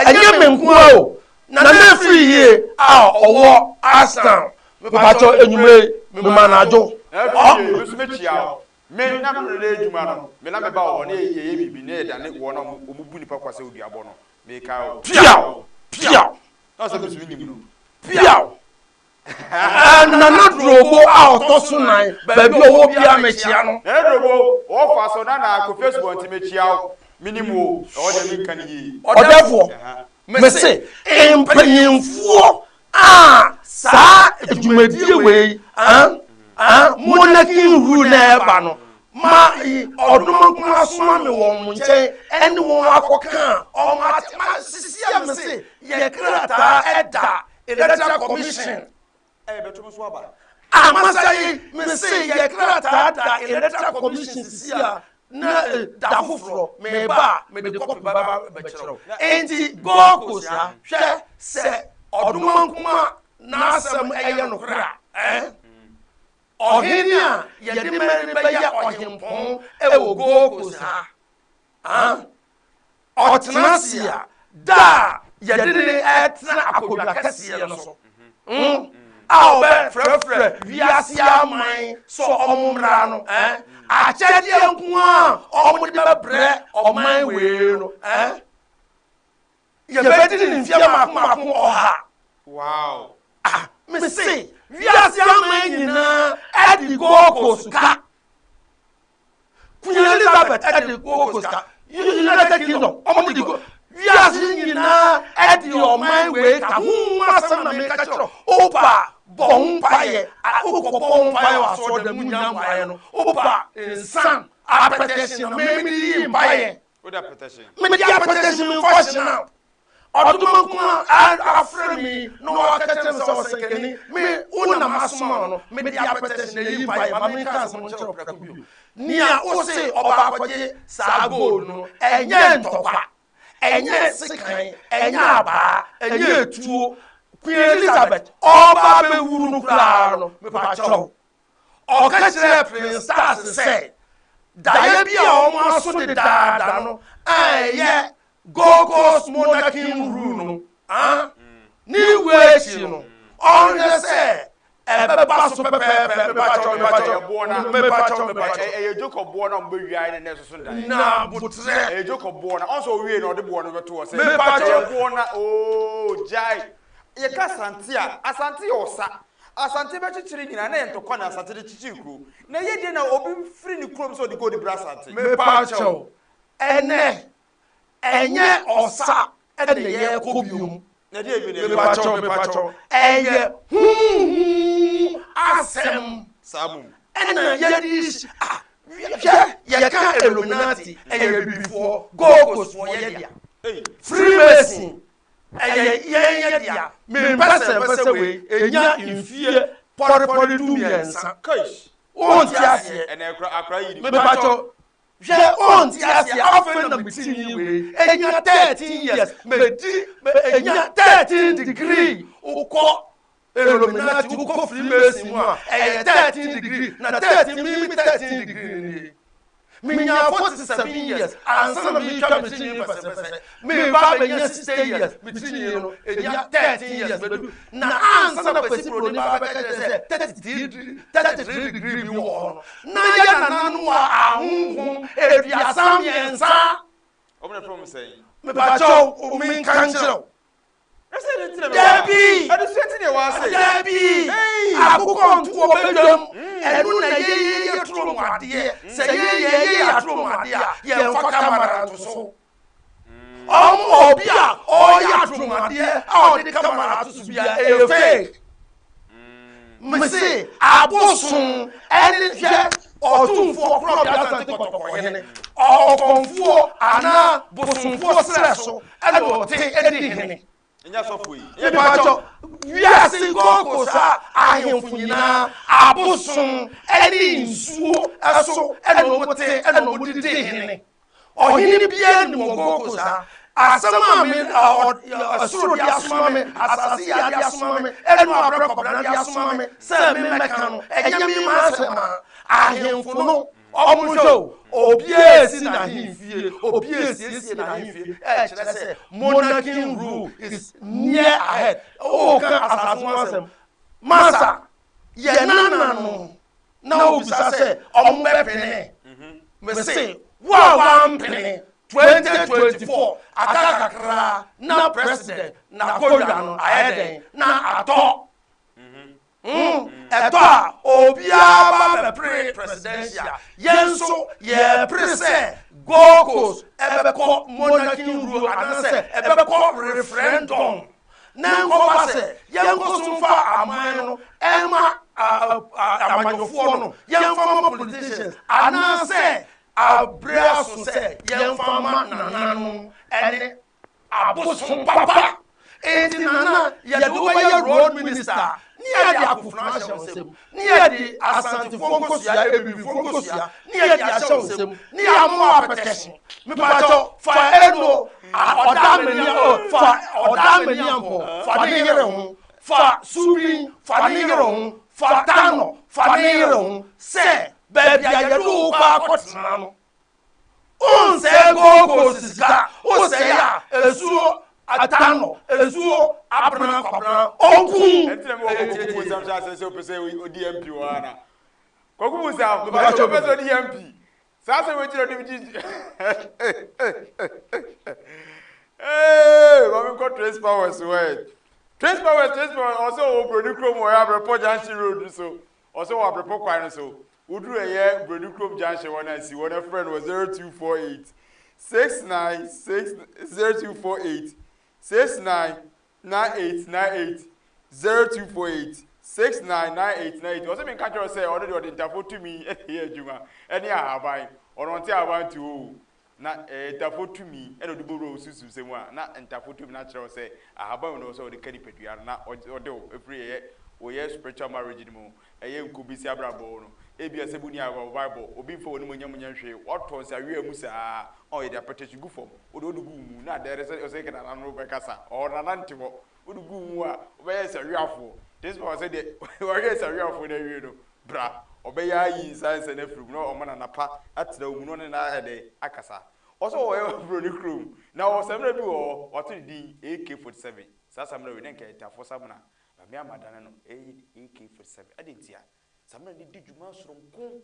ɛnyɛ me nko ara o. Nana Afriyie a ɔwɔ Ashtown, mepakyɛw anwummere yi, mema anadwo. Nana Afriyie, me nso mɛkyia wo. Me na me reyɛ adwuma no, me na meba wɔ hɔ na yɛyɛ biribi na yɛdane wɔn a wɔbu nnipa kwa sɛ oduabɔ no. Mekae wo. Piaw! Piaw! Na ɔsɛ me nso menim no. Piaw! Nana Drobo a ɔtɔ so nan, baabi a ɔwɔ biara mekyia no. Nana Drobo, ɔwɔ fa so, Nana Kofi Asubɔnten mekyia wo. Menim wo, ɛhɔ deɛ menka no yie. Ɔdɛfoɔ, mese mpanyinfoɔ a saa dwumadie wei monarchy rule na ɛba no ma ɔdoma asoma me wɔn nkyɛn ɛne wɔn akɔka a wɔn ate ma sisi a mese yɛ krataa ɛda electoral commission. Ɛbɛto nso aba. Amasa yi mese yɛ krataa da electoral commission sisi a na da foforɔ meba a mede kɔpi baba bɛkyerɛw. Enti Gold Coast ha hwɛ sɛ ɔdoma nkuma n'asɛm ɛyɛ nokorɛ a ɔhene a yɛde mɛne bɛyɛ ɔhempɔn ɛwɔ Gold Coast ha ɔtena ase a da a yɛde ne ɛtena akonnwa kɛseɛ no so a ɔbɛfrɛfrɛ wiase aman sɛ ɔmo mmra no akyɛdeɛ nko a ɔmo de bɛbrɛ ɔman wei no yɛbɛdi ne mfeɛ mako mako 100. Wow. Ah, mese wiase aman nyinaa ɛde Gold Coast ka. Queen Elizabeth ɛde Gold Coast ka. United Kingdom ɔmo de go wiase nyinaa ɛde ɔman wei ka ho asɛm na meka kyerɛ opa bɔ ho mpaeɛ wokɔbɔ ho mpaeɛ wɔ asɔre dɛm nya mpaeɛ no opa nsan apɛtɛhye na meme yi mpaeɛ Wode apɛtɛhye. Mede apɛtɛhye memfa hyena ɔdoma nko a afrɛ me na waka kyerɛ me sɛ ɔsɛnkani me wo na masoma no mede apɛtɛhye na ɛyi mpaeɛ ma menka asɛm nkyerɛ wo prɛko bio nea wo se ɔba akɔgye saa gold no ɛnyɛ ntɔkwa ɛnyɛ sekan ɛnyɛ abaa ɛnyɛ etuo Queen Elizabeth ɔba bɛwuru no koraa no mepakyɛw ɔka kyerɛɛ Prince Charles sɛ daeɛ bi a wɔn aso dedaada no a ɛyɛ Gold Coast monarchy rule no ne wu akyi no ɔnhwɛ sɛ ɛbɛba so pɛpɛɛpɛ. Mepakyɛw, mepakyɛw, mepakyɛw, mepakyɛw. Ɛyɛ Jacob boɔ na ɔmo bɛwia ne nɛ soso dan. Na botrɛ. Ɛyɛ Jacob boɔ na ɔnso owie na ɔde boɔ no bɛto hɔ sɛ. Mepakyɛw. Ɛyɛ boɔ na ooo gyae. Yɛka Asante a, Asante yɛ ɔsa. Asante bɛkyekyere nyinaa na yɛ ntɔkwa na Asante de kyekyere kuro. Na ɛyɛ deɛ na obi firi ne kurom sɛ ɔde gold brɛ Asante. Mepakyɛw, ɛnɛ ɛnyɛ ɔsa ɛna yɛkɔ biom. Na ɛdeɛ bi na ɛyɛ. Mepakyɛw, mepakyɛw, ɛyɛ huhu asɛm. Saa mum. Ɛna yɛde ah hwɛ yɛka Illuminati ɛyɛ bibifoɔ Gold Coast foɔ yɛ dea. Freemason ɛyɛ yɛn yɛ dea. Mempɛ sɛ mpɛ sɛ wei enya mfie pɔrepɔre 13. Kaish. Wonte aseɛ. Ɛna akora akora yi ni. Mepakyɛw hwɛ wonte aseɛ afei na me ti ni wei enya 13 years medi enya 13 degree wokɔ Illuminati wokɔ Freemason mu a ɛyɛ 13 degree na 13 mi 13 degree ni menya 47 years ansa na metwa me ti nwi pɛsɛpɛsɛ meba bɛnya 60 years me ti nwi no enya 13 years bɛdu na ansa na Kwasi Buroni ba bɛka kyerɛ sɛ 33 degree bi wɔ hɔ no na yɛ nananom wɔ ahonhom 33. Ɔmo na fɛn mo sɛn. Mepakyɛw menka nkyerɛw. Dabi! Dabi! Akokɔ ntoɔ bɛdwam. Ɛno na yɛyɛ yɛ turo mu adeɛ. Sɛ yɛyɛ yɛ aturo mu adeɛ a, yɛmfa kamara nto so. Ɔmo obi a ɔyɛ aturo mu adeɛ a ɔde kamara ato so bia ɛyɛ fake. Mese abosom ɛne hwɛ ɔtumfoɔ korɔ bi Asante Kɔtɔkɔhene ɔkɔmfoɔ anaa bosomfoɔ serɛ so ɛna ɔte ɛdi hene. Mepakyɛw wiase Gold Coast ahemfo nyinaa abosom ɛne nsuo ɛso ɛna ɔmo te ɛna ɔmo didi hene. Ɔhene biara nim wɔ Gold Coast ha. Asɛm a me ɛsoro de asoma me, asase yɛ de asoma me, ɛnu abrɛ kɔbena de asoma me sɛ me mɛka no, ɛnyɛ me ma asɛm a ahemfo no. Ɔmo nhwɛ o, obiara esi n'ahemfie, obiara esiesie n'ahemfie, ɛkyerɛ sɛ monarchy rule is near ahead. Ɔɔka asase ho asɛm, masa yɛ nana no na obisa sɛ ɔmo bɛpene. Mese wo a wampene 2024 aka kakra na president na akonnwa no ayɛ dɛn na atɔ. Ɛtɔ a obiara ba bɛpere presidential, yɛn nso yɛpere sɛ Gold Coast ɛbɛkɔ monarchy rule anaasɛ ɛbɛkɔ referendum, na nkɔba sɛ yɛnkɔ so mfa aman no ɛma amanyɔfoɔ no, yɛmfa ma politicians, anaasɛ abere aso sɛ yɛmfa ma nananom ɛne abosom papa. Enti nana, yɛde wobɛyɛ road minister ne yɛde akofena ahyɛ wo nsam, ne yɛde Asantefoɔ nkosua, Ebibifoɔ nkosua ne yɛde ahyɛ wo nsam, ne yɛama wo apɛtɛhye. Mepakyɛw, fa eno ɔda amani o, fa ɔda amani ampɔ fa ne yere ho, fa subin fa ne yere ho, fa tanɔ fa ne yere ho, sɛ baabi a yɛde wo kɔ akɔtena no, wonsɛe Gold Coast sika. Wosɛe a, esuo atanɔ, esuo abena kwabena ɔnkum. Ɛnti na mi wɔ Kɔkɔ bu nsam hyɛ ase sɛ ɔpɛ sɛ odi MP wɔ ha na Kɔkɔ bu nsam ɔpɛ sɛ odi MP saa sɛ wɔgyina ɔde gyi. Ee, maame, nkɔ Trace Powers wɛ, Trace Powers, Trace Powers. Ɔsɛ ɔwɔ Buroni kurom, ɔyɛ Abrɛpɔ Junction road so. Ɔsɛ wɔ Abrɛpɔ kwan no so, woduru ɛyɛ Buroni kurom junction hɔ na si hɔ na frɛ no wɔ 0248 696 0248 69 9898, 0248 69 9898. Ɔsɛ mi nka kyerɛ sɛ ɔno deɛ, ɔde ntafo tumi ɛna ɛyɛ adwuma ɛne ahaban. Ɔno ɔnte ahaban te o, na ntafo tumi ɛna ɔde bɔwura osusu sɛ mu a, na ntafo tumi na akyerɛ sɛ ahaban mu na ɔsɛ ɔde ka nipadua no na ɔde o efiri ɛyɛ wɔyɛ spiritual marriage no mu, ɛyɛ nkobisi abrabɔ no. Ebi a sɛ bu ni abrabɔ bible obi nfa wɔn mu nyɛ mu nyɛ hwee, wɔtɔ nsa wia mu saa, ɔyɛ de apɛtɛkyi gu fam, wode gu mu na adɛrɛ sɛ ɔsɛ kɛ nana no bɛkasa ɔwɔ nana nte hɔ. Wode gu mu a, wobɛyɛ nsawiafoɔ. This power sɛ deɛ wɔyɛ nsawiafoɔ no awie no, bra ɔbɛyɛ ayi nsa nsa no afiri mu na ɔma nana pa atena wo mu na ɔne na ayɛ dɛ akasa. Ɔsɛ ɔwɔ Buroni kurom na ɔwɔ samina bi wɔ hɔ, wato ne din AK47. Saa samina wei na nka ɛtafoɔ samina ba me ama dane no AK47 ade ntia samina no di dwuma soronko,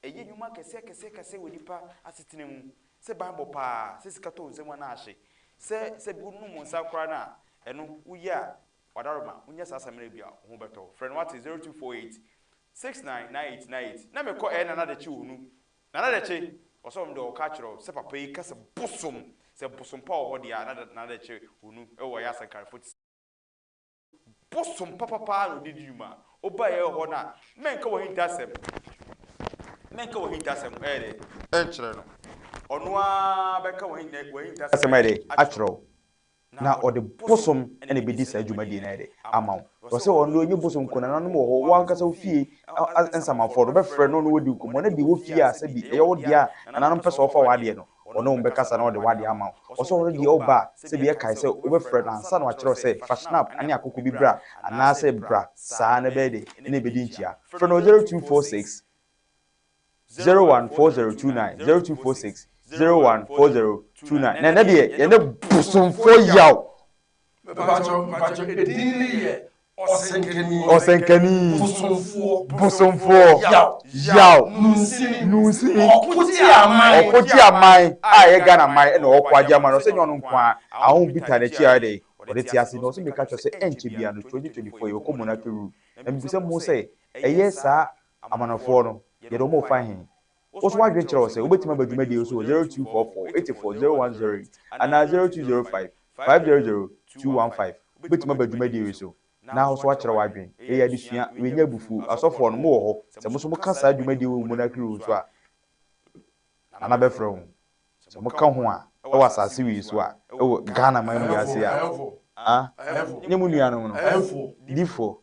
ɛyɛ nnwuma kɛseɛ kɛseɛ kɛseɛ wɔ nipa asetena mu, sɛ banbɔ paa, sɛ sika tɔ wo nsam anaa ahye, sɛ bi wonom nsa koraa no a, ɛno woyɛ a wadaroma wonya saa samina bi a, wo ho bɛtɔ. Frɛ no wate, 0248 69 9898. Na mekɔ ɛyɛ Nana Dekye wɔ nu. Nana Dekye ɔsɛ ɔmo deɛ, ɔka kyerɛ wo sɛ papa yi ka sɛ bosom, sɛ bosom pa wɔ hɔ deɛ a, na Nana Dekye wɔ nu ɛwɔ ɛyɛ Asankarefo bosom papapaa na ɔde di dwuma. Ɔba yɛ hɔ no a, mɛnka wɔ hintasɛm, mɛnka wɔ hintasɛm ɛyɛ dɛ ɛnkyerɛ no, ɔno ara bɛka wɔ hintasɛm ɛyɛ dɛ akyerɛ wo, na ɔde bosom ɛna ɛbɛdi saa dwumadie no ayɛ dɛ ama wo. Ɔsɛ ɔno ɛnyɛ bosom nko, nananom wɔ hɔ, wɔn ankasa wo fie nsamanfoɔ no bɛfrɛ no na wɔdi nkɔmmɔ, na deɛ wɔ fie a sɛbi ɛyɛ wo deɛ a nananom pɛ sɛ ɔfa w'adeɛ no, ɔne wɔn bɛkasa na ɔde w'adeɛ ama wo. Ɔsɛ ɔno deɛ, ɔba a sɛbi ɛkae sɛ wobɛfrɛ no ansa na wakyerɛ wo sɛ fa schnapps ne akoko bi bra anaasɛ bra saa na ɛbɛyɛ de ɛna ɛbɛdi nkyia. Frɛ no 0246 014029, 0246 014029. Na ɛnɛ deɛ, yɛne bosomfoɔ yaw. Mpakyɛw, mpakyɛw, edin ne yɛ Ɔsɛnkani. Ɔsɛnkani. Bosomfoɔ. Bosomfoɔ. Yaw. Yaw. Nunsini. Nunsini. Ɔko gye aman. Ɔko gye aman a ɛyɛ Ghana man ɛna ɔkɔ agye aman no. Ɔsɛ nyɛ ɔno nko a, ahom bi ta n'akyi a ɛde ɔde te ase na ɔsɛ meka kyerɛ sɛ ɛnkyɛ bia no 2024 yɛbɛkɔ monarchy rule. Na mebisa mu sɛ ɛyɛ saa amanɔfoɔ no, yɛde wɔn fa he? Wo so wadwene kyerɛ wo sɛ wobɛtumi aba dwumadie so wɔ 0244 84 0108 anaa 0205 500 215. Wobɛtumi aba dwumadie yi so na wo so wakyerɛ w'adwene. Ɛyɛ adesua, wɛnya abufuo. Asɔfoɔ no mowɔ hɔ sɛ mo so moka saa dwumadie wɔ monarchy rule so a, nana bɛfrɛ wo sɛ moka ho a ɛwɔ asase wei so a ɛwɔ Ghana man mu ase a, ah, nyɛ mo nuanom no difoɔ.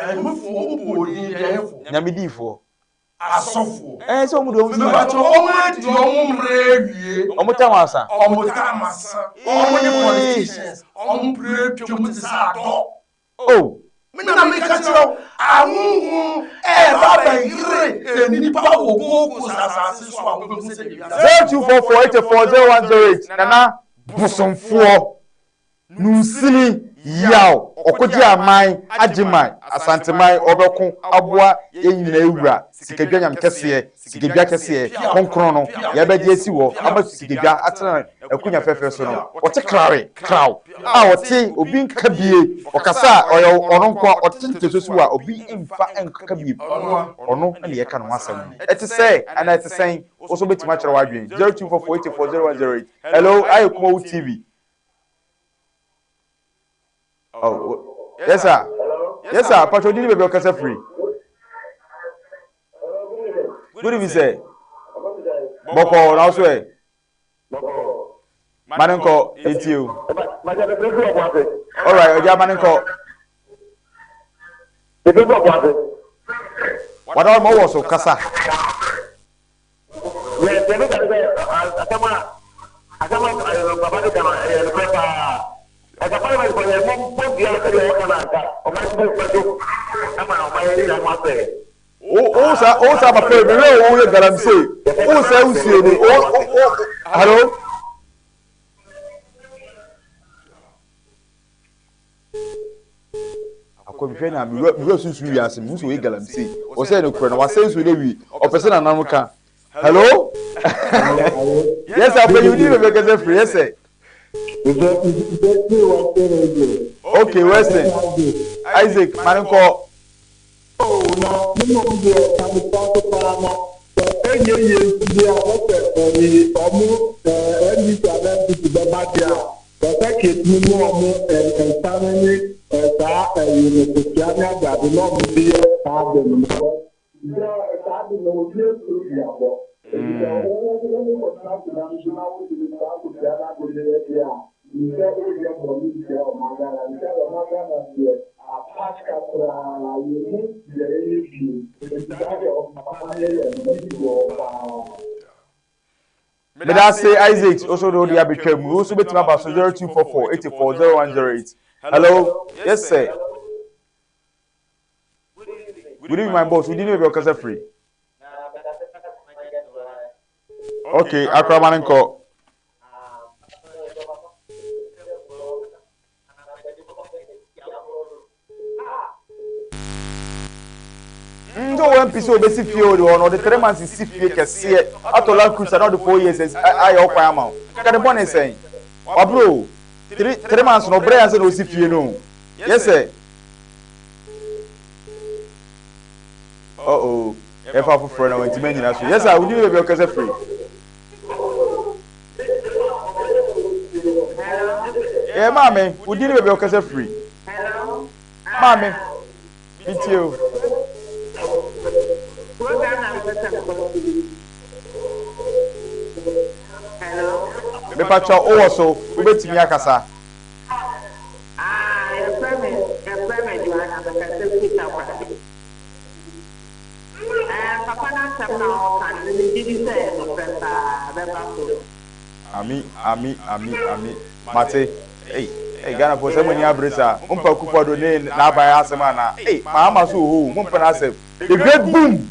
Ɛmufoɔ wobɔ odin deɛ ɛfo. Nyame difoɔ. Asɔfoɔ. Ɛɛ, sɛ ɔmo de ɔmo si. Mebatɔ, ɔmo adi ɔmo mmerɛ awie. Ɔmo tam asa. Ɔmo tam asa. Ɔmo ne politicians. Ɔmo pere twam te sɛ adɔ. Oh. Me na meka kyerɛ wo, ahonhom reba abɛyere nnipa wɔ Gold Coast asase so a wobɛhu sɛdeɛ wiase. 0244 84 0108 Nana Bosomfoɔ Nunsini Yaw Ɔkogye Aman Agyeman Asanteman Ɔbɛko Aboa Yɛn Nyinaa Wura Sikadwa Nyame Kɛseɛ Sikadwa Kɛseɛ Kronkron no Yɛbɛgye Asi Hɔ Ama Sikadwa Atena N'akonya Fɛfɛ So no Ɔte Krawe Kraw A Ɔte Obi Nka Bie Ɔkasa A Ɔyɛ Ɔno Nko A Ɔte Nteso So A Obi Mfa Nka Bie Ɔno Na Yɛka Ne Ho Asɛm No Ɛte Sɛɛ Anaa Ɛte Sɛn Wo Nso Wobɛtumi Akyerɛ W'adwene 0244 84 0108 Hello Ayɛ Kumawu TV Oh, yes sir. Yes sir. Patro di ni baabi ɔkasa firi. Good evening sir. Bɔkɔ na ɔso ɛ. Mane nkɔ etie o. All right, ɔgya mane nkɔ. Wada ɔma wɔ so kasa. Deɛ deɛ meka ne sɛ asɛm a asɛm a papa no ka no ɛyɛ nokorɛ paa. Ɛka parliament fɔ yɛ mo bɔ dua sɛdeɛ wɔka no anka ɔman no bɛ so ama ɔman yɛ nyina ho asɛe. Wo wo sa wo sa papa yi mehwɛ wo yɛ galamsey wo sɛ wusie ni wo wo hello. Akɔmhwɛ na mewura mewura sunsun wiase mu nso oyɛ galamsey ɔsɛ ne korɛ na wasɛ nsuo no awie ɔpɛ sɛ nananom ka hello yes sir afei wodi bɛbɛ kɛsɛ firi yes sir okay western isaac mane nkɔ. Oh na me mmom deɛ ka me tra so paa na sɛ ɛnyɛ yie nso deɛ a na sɛ ɛyi ɔmo ɛɛ NDC anaa NPP bɛba deɛ a wɔsɛ ketumi mu ɔmo ɛɛ nsa no ne ɛɛ saa ɛyi no kosua ne adeade na ɔmo de yɛ saa ade no sɛ saa ade no obi asuro bi abɔ eti sɛ wo wo wo kɔtena akonnwa no so na wode saa kosua no ade no yɛ deɛ a Nsɛ woyɛ bɔne ntia ɔman Ghana nsɛ ɔman Ghana deɛ apaska koraa yɛhu deɛ yɛyɛ bio nti saa deɛ papa no yɛyɛ no m'ani gye wɔ hɔ paa. Medase Isaac wo so de wode abɛtwa mu wo so bɛtumi aba so 0244 84 0108 hello yes sir good evening my boss wodi ne baabi ɔkasa firi okay akorama no nkɔ Nso wɔn mpi sɛ obesi fie o de hɔ no ɔde 3 months si fie kɛseɛ atɔ Land Cruiser na ɔde 4 years ayɛ ɔkwan ama wo nka ne bɔne sɛn wabere o 3 months na ɔbrɛ yɛn sɛ na osi fie no yɛ sɛ oh ɛfa foforɔ na wɔntumi anyina so yɛ sɛ wodi ne baabi a ɔkasa firi. Yɛ maame, wo din ne baabi a wokasa firi. Maame, metie o. Mepakyɛ wowɔ so, wobɛtumi akasa. Ah, yɛfrɛ me yɛfrɛ me Joanna, mekasa firi Takoradi. Ɛɛ papa no asɛm no a ɔreka no, me megye di sɛ ɛyɛ nokorɛ paa, ɛbɛba so. Ami ami ami ami mate ei ei Ghana foɔ sɛ mo ani abere saa mo mpɛ Akufo Addo ne n'aban asɛm anaa ei Mahama so wɔ hɔ o mo mpɛ n'asɛm the great boom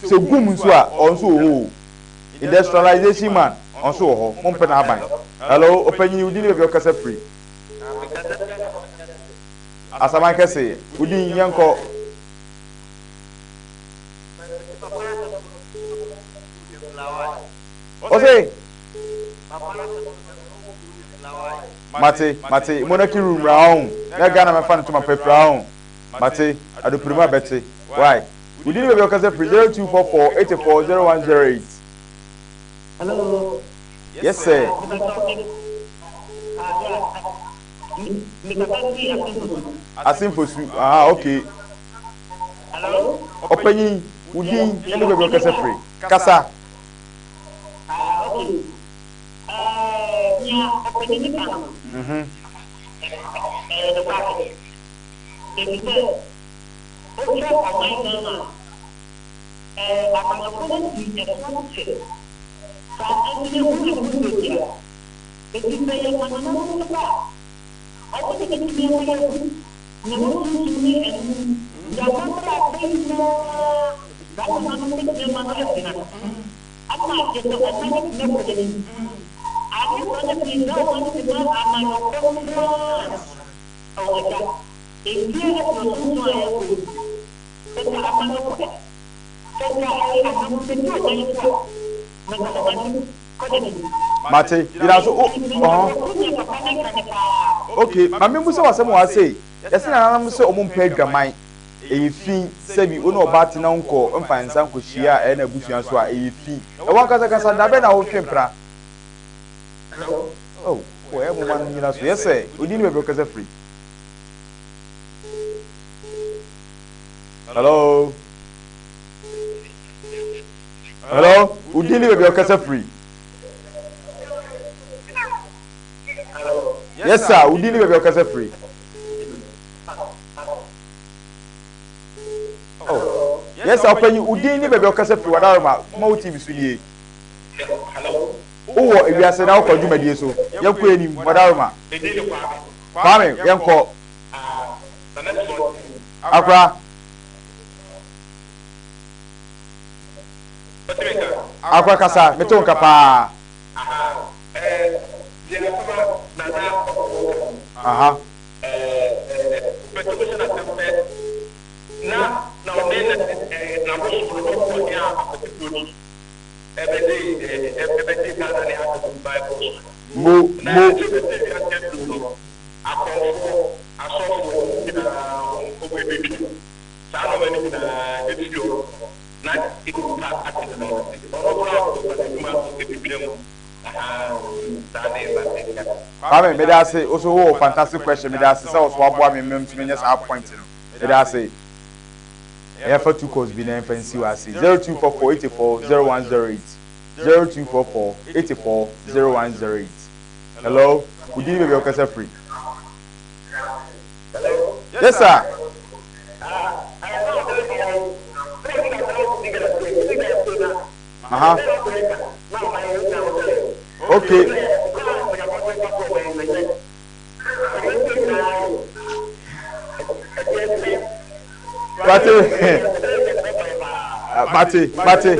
sɛ gum nso a ɔnso wɔ hɔ o industrialization man ɔnso wɔ hɔ mo mpɛ n'aban hello ɔpanyin wo din ne baabi a ɔkasa firi Asaman kɛse wo din yɛnkɔ. Ɔse mate mate monarchy room ra ɔn na Ghana mɛfa no toma pɛ fira ɔn mate adopirima bɛte why wodi ne baabi ɔkasa firi 0244 84 0108. Hello. Yes sir. Asenfosu aha okay. Ɔpanyin wo din ne baabi ɔkasa firi kasa. Ah, okay. Eh, nea ɔpanyin no ka no, ɛyɛ nokware. Efisɛ, wohwɛ ɔman Ghana a, eh, amanyɔfo no di ɛso kyɛ. Saa nti yɛhu ɛho tadua. Enti sɛ yɛn nananom no ba a, wɔn na betumi ama yɛahu. Nana sunsum ne ɛno deɛ amammerɛ a aka nyinaa saa nananom bɛtumi ama no agyina ama kyerɛ sɛ ɔman no atumi akɔ n'anim. Anyɛ saa na sɛ yɛgyaa ɔman no de ma amanyɔfoɔ nko ara a, ɔ agya, mfeɛ 70 a yɛrekɔ yi, sɛ nka amanyɔfoɔ, sɛ nka ɛyɛ ahemfo bɛdi ɔman yi so a, na nka ɔman no kɔ n'anim. Mate, gyina so, o, ɔhɔ. Ok, ma me mmusa wo asɛm wɔ ha sei, yɛse nananom sɛ ɔmo mpɛ adwaman, ɛyɛ fi, sɛbi wo ne ɔbaa te na wo nkɔ mfa nsa nkɔ hyia a ɛyɛ n'abusua so a, ɛyɛ fi. Na wankasa kasa, dabɛn na wo twe mpena? Oh, wɔ ɛyɛ moma no nyina so, yɛsɛ, odin ne baabi ɔkasa firi. Hello? Hello, wo din ne baabi a ɔkasa firi? Yes sir, wo din ne baabi a ɔkasa firi? Oh, yes sir, ɔpanyin, wo din ne baabi a ɔkasa firi wadaroma, kuma wo TV so nie. Wowɔ ewiase na wokɔ dwumadie so, yɛnkɔ anim, wadaroma. Kwame, yɛnkɔ. Akora. Akora kasa, mete wo nka paa. Aha. Mo, mo. Saa nnoɔma no nyinaa firi ɔno hɔ na nnipa ate ne ho ase. Ɔno koraa ɔfa n'adwuma so twitwa mu. Ahaa saa na ɛba ɛka. Kwame meda ase wo so wowɔ fantastic question meda ase sɛ wo so waboa me ma metumi anya saa point no meda ase yɛmfa two calls bi na yɛmfa nsi wɔ ase 0244 84 0108 0244 84 0108 hello wo din ne baabi a wokasa firi. Yes sir. Aha. Okay. Mate. Mate. Mate.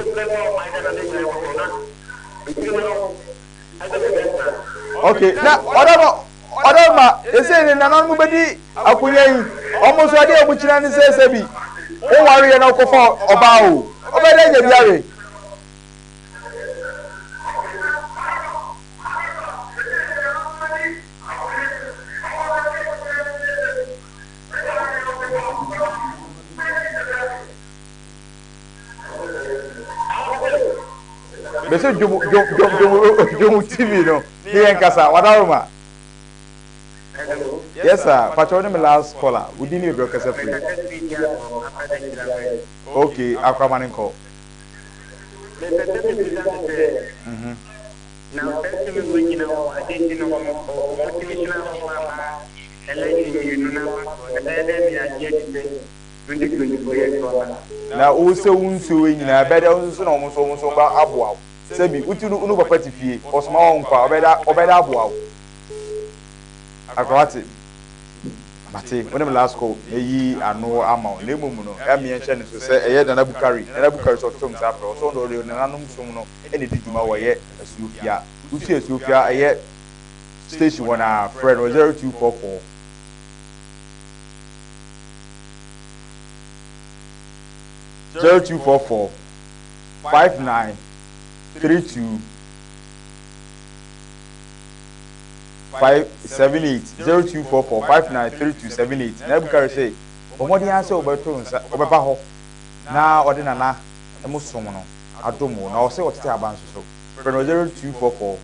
Okay. Na ɔdɔ no. Ɔdɔ ma ɛsei ne nananom bɛdi akonya yi, wɔn nso adeɛ a wɔkyina ne sɛ sɛbi wowareɛ na wokɔfa ɔbaa o, wobɛyɛ dɛ anya bi awe. Mese dwom dwom dwom dwom dwom TV no ne yɛn kasa wadaroma. Yes sir, pakyɛ wo ne me last caller, wo din ne baabi a wokasa firi. Okay, akora ma ne nkɔ. Mepɛ sɛ mebisa no sɛ, na saa tumi wei nyina wɔ ade nti na wɔtumi tena hɔ ma ama election mmienu no aba soɔ, ɛbɛyɛ dɛn na yɛagye adi sɛ 2024 yɛnto aba? Na wo sɛ wo nsuo wei nyinaa ɛbɛyɛ dɛ wo nso na wɔn nso wɔn nso wɔn ba aboa wo. Sɛbi wo ti no wo papa te fie ɔsoma wo nkɔ a ɔbɛda ɔbɛda aboa wo. Akora wate mate wo ne me last call mɛyi ano ama wo na mmom no ɛmɛ yɛn hyɛ ne so sɛ ɛyɛ Nana Bukari Nana Bukari sɛ ɔto nsa frɛ wo sɛ ɔno ɔde nananom som no ɛna ɛdi dwuma wɔ ɛyɛ Asuofia wosi Asuofia ɛyɛ station hɔ na frɛ no 0244 0244 59 32 5 78 0244 59 32 78 Na Abukari se, Bɔ mmɔden ara sɛ wobɛto nsa, wobɛba hɔ na ɔde Nana mo som no adom wo. Na ɔse ɔtete aba nso so. Frɛ no wɔ 0244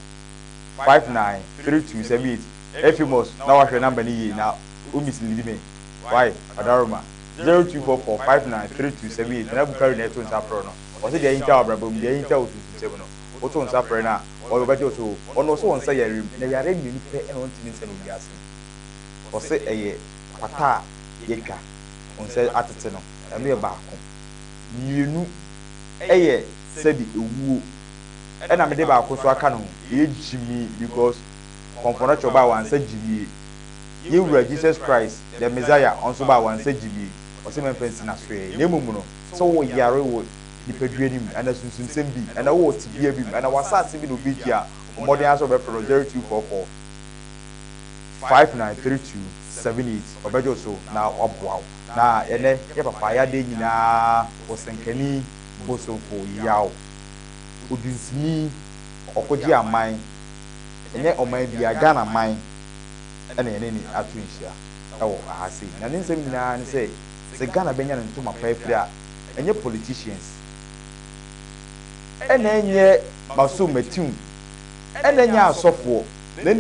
59 32 78 Ephimos na wahwɛ number no yie na wo mislead me. Wai? Ɔdaroma. 0244 59 32 78 Nana Bukari na ɛto nsa frɛ wo no. Ɔse deɛ ahinta wɔ abrabɔ mu, deɛ ahinta wɔ sunsumsɛm no, woto nsa frɛ no a, ɔbɛgye wo so. Ɔno ɔse ɔnsa yare mu, na yare mmienu pɛ na ɔntumi nsa no wɔ wiase mu. Ɔse ɛyɛ kwata a yɛatwa, wo nsa atete no, ɛno yɛ baako. Mmienu yɛ sɛbi ewuo, ɛna mede baako nso aka ne ho, ɛyɛ gyimii because kɔmfɔnɔkye ɔbaa wansa gyimie. Yɛn Wura Jesus Christ, the Messiah, ɔnso baa wansa gyimie, ɔse mɛmfa nsi n'asoɛɛ, na mmom no, sɛ wo yare wɔ nipadua no mu, anaa sunsumsɛm bi, anaa wowɔ tebea bi mu, anaa w'asaase bi na obi gye a, bɔ mmɔden ara sɛ wobɛfrɛ no 0244 593278, ɔbɛgye wo so na waboa wo. Na ɛnɛ, yɛ papa yadeɛ nyinaa, ɔsɛnkani, bosomfo, yaw, odunsini, ɔkogye aman, ɛnyɛ ɔman biara, Ghana man na yɛne no ato nhyia wɔ ha sei. Na ne nsɛm nyinaa ne sɛ, sɛ Ghana bɛnya ne ntoma pa afiri a, ɛnyɛ politicians, ɛna ɛnyɛ masom matiw, ɛna ɛnyɛ asɔfoɔ, na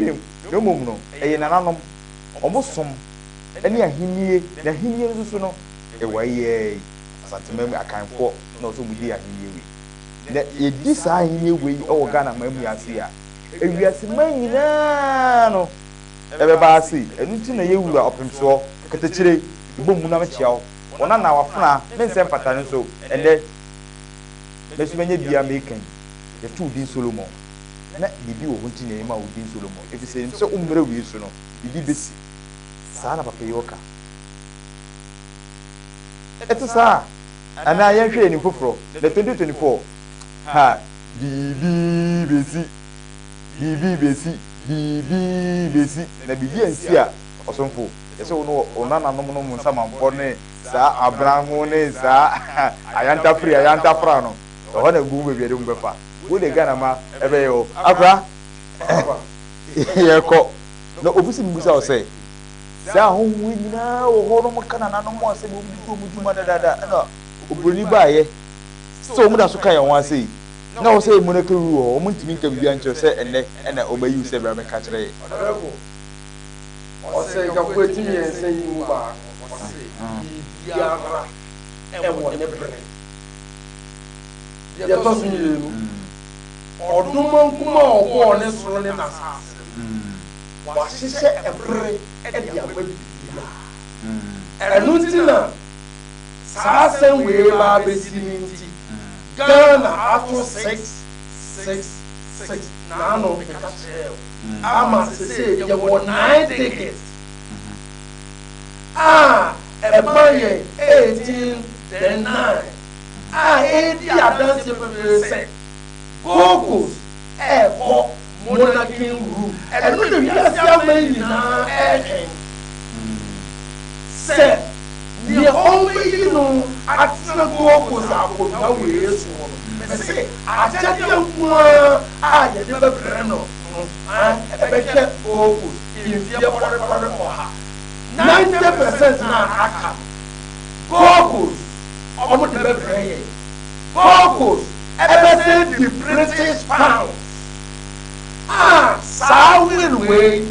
mmom no, ɛyɛ nananom, wɔn som ne ahennie, na ahennie no nso so no, ɛwɔ ɛyɛ yi, Asanteman mu Akanfoɔ na wɔsɛ wɔn di ahennie wei. Na yɛdi saa ahennie wei wɔ Ghana man mu yi ase a, ewiase man nyinaa no ɛbɛba ase. Ɛno nti na yɛwura ɔpemsoɔ, katakyire, bɔ mu na mekyea wo. Wo nana, w'afenaa, me nsɛ mfata no nso, ɛnnɛ, me nso manya bi a meka yi, yɛto wo din Solomon. Na biribi wɔ hɔ nti na yɛma wo din Solomon, ɛfiri sɛ yɛnim sɛ wo mmerɛ wei so no, biribi bɛsi. Saa na papa yi ɔka. Ɛte saa anaa? Yɛnhwɛ yɛn anim foforɔ, na 2024, ha, biribi bɛsi, biribi bɛsi, biribi bɛsi, na biribi ansi a, ɔsomfo, yɛsɛ wo ne wo nananom no mo nsamanfoɔ ne saa abrango ne saa ayantafiri ayantafra no, ɛhɔ na ɛgu baabi a ɛde mo bɛfa. Wo de Ghana ma ɛbɛyɛ o. Akora, yɛkɔ. Na obi sɛ mebisa wo sɛ, saa ahonhom yi nyinaa wɔ hɔ na wɔka nananom asɛm, wɔn di wɔn dwuma dadaada, ɛna oburoni baayɛ sɛ wɔn da so ka yɛn ho ase yi, na wɔ sɛ emu no ka wi wɔ hɔ, wɔn ntumi nka biribiara nkyerɛ sɛ ɛnnɛ ɛna wɔn ayi wo sɛ bra bɛka kyerɛ yɛn. Ɔdɛfo, ɔsɛnkafo eti mmiɛnsa yi mu baako, ɔse, Biribiara wɔ ne bere. Deɛ ɛtɔ so mmienu, Ɔdomankoma a ɔbɔɔ ne soro ne n'asase no, wahyehyɛ ɛbere de ama biribiara. Ɛno nti na saa asɛm wei reba abɛsi no nti, Ghana ato 666 n'ano meka kyerɛɛ wo ama sesei yɛwɔ 9 digits a ɛma yɛn 18 then 9 a ɛredi adanseɛ pefee sɛ Gold Coast ɛrekɔ Monarchy rule. Ɛno na wiase aman nyinaa ɛretwɛn sɛ deɛ ɔrebɛyi no atena Gold Coast akonnwa wei soɔ no, mese akyɛdeɛ nko ara a yɛde bɛbrɛ no no ɛbɛhwɛ Gold Coast mfeɛ pɔrepɔre ɔha. 90% no a aka no, Gold Coast wɔde bɛbrɛ yɛn. Gold Coast ɛbɛsɛn di British pounds a saa will wei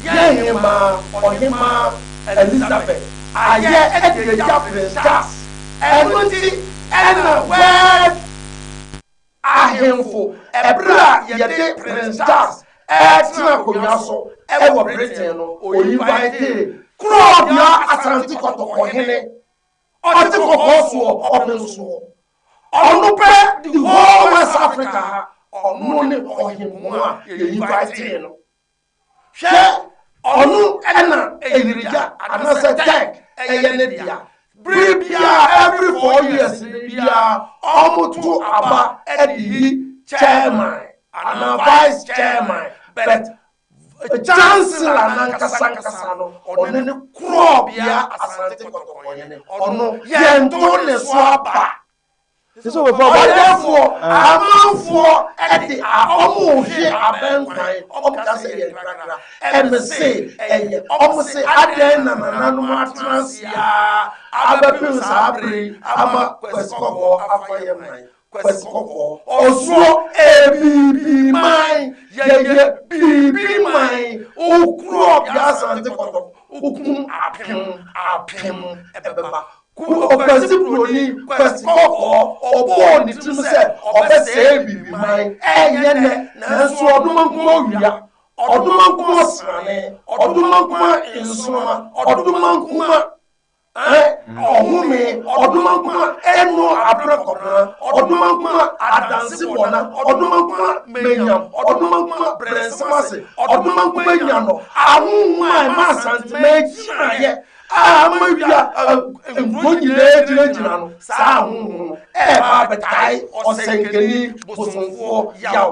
yɛn hemaa Ɔhemaa Elizabeth ayɛ de agya Prince Charles ɛno nti ɛna world ahemfo ɛberɛ a yɛde Prince Charles ɛretena akonnwa so ɛwɔ Britain no ɔinvitee Korɔbea Asante Kɔtɔkɔ hene Ɔte kɔkɔɔ soɔ, ɔpem soɔ. Ɔno pɛ the whole West Africa ha, ɔno ne ɔhempɔn a yɛ invitee no. Hwɛ, ɔno ɛna Ayirigya anaasɛ Tech ɛyɛ ne dea. Bere biara, every 4 years biara, ɔmo to aba ɛde yi chairman anaa vice chairman, but chancellor nankasa nkasa no, ɔno ne Korɔbea Asante Kɔtɔkɔhene, ɔno yɛnto ne so aba. Ɔdɛfoɔ amanfoɔ ɛde ɔmo hwe abɛn kwan, ɔmo ka sɛ yɛ nkrakra ɛmɛ se ɛyɛ ɔmo se adɛn na nananom atena ase a abɛpem saa bere ama Kwasi Kɔkɔɔ afa yɛ man. Kwasi Kɔkɔɔ ɔsoɔ ebibi man, yɛyɛ biribi man. Okurɔbea Asante Kɔtɔkɔ okum apem apem ɛbɛba. Ɔkwasi Buroni Kwasi Kɔkɔɔ ɔbɔɔ ne tirim sɛ ɔbɛsɛe biribi man, ɛnyɛ nɛ, nanso Ɔdomankoma owia, Ɔdomankoma ɔsrane, Ɔdomankoma nsoroma, Ɔdomankoma. Ɔhome, Ɔdomankoma ɛno abrɛ kɔpena, Ɔdomankoma adanse bɔna, Ɔdomankoma manyam, Ɔdomankoma brɛnsɛm ase, Ɔdomankoma nyanɔ, ahonhom a ɛma Asanteman gyinaeɛ a ama wia nkuro nyinaa gyinagyina no, saa ahonhom no ɛreba abɛtae ɔsɛnkani bosomfoɔ Yaw,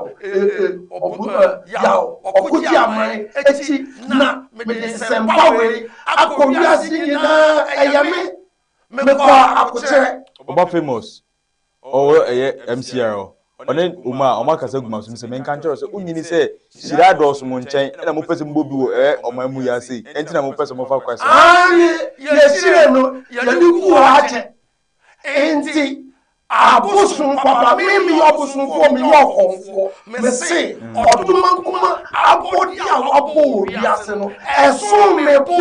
Yaw, ɔkogye aman akyi na mede nsɛmpa wei akɔ wiase nyinaa ɛyɛ me mekɔ akokyerɛ. Ɔba famous ɔwɔ ɛyɛ MCR hɔ ɔne ɔmu a ɔmo akasa gu masom sɛ menka nkyerɛ wo sɛ wonyini sɛ hyira dɔɔso mo nkyɛn ɛna mopɛ sɛ mobɔ bi wɔ ɛyɛ ɔman mu yi ase ɛnti na mopɛ sɛ mofa kwasɛm. Aane yɛhyire no yɛde gu hɔ akyɛ Enti abosom papa, me meyɛ ɔbosomfoɔ, meyɛ ɔkɔmfoɔ, mese ɔdomankoma abɔdeɛ a wabɔ wɔ wiase no, ɛsom me bo.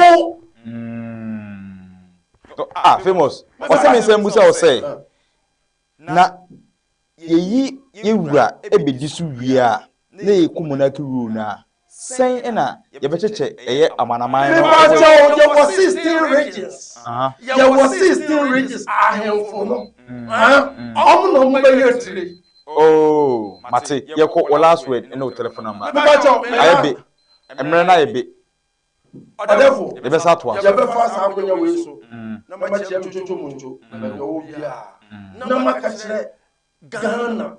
Ah, famous. Ɔsɛ me nsɛm busa wo sɛ, na yɛyi yɛ wura bɛdi so wie a, na yɛkɔ monarchy rule no a, Sɛn na yɛbɛkyekyɛ ɛyɛ amanaman no wɔ. Mepakyɛw yɛwɔ 16 regions yɛwɔ 16 regions ahemfo no ɔmo na ɔmo bɛyɛ tire. Oh mate yɛkɔ wɔ last word ɛne wo telephone number. Mepakyɛw Ayɛ be mmerɛ no ayɛ be. Ɔdɛfo Yɛbɛsa atoa so. Yɛbɛfa saa akonya wei so na makyia me twotwo mu ntwo baabi ɔwɔ biara na maka kyerɛ Ghana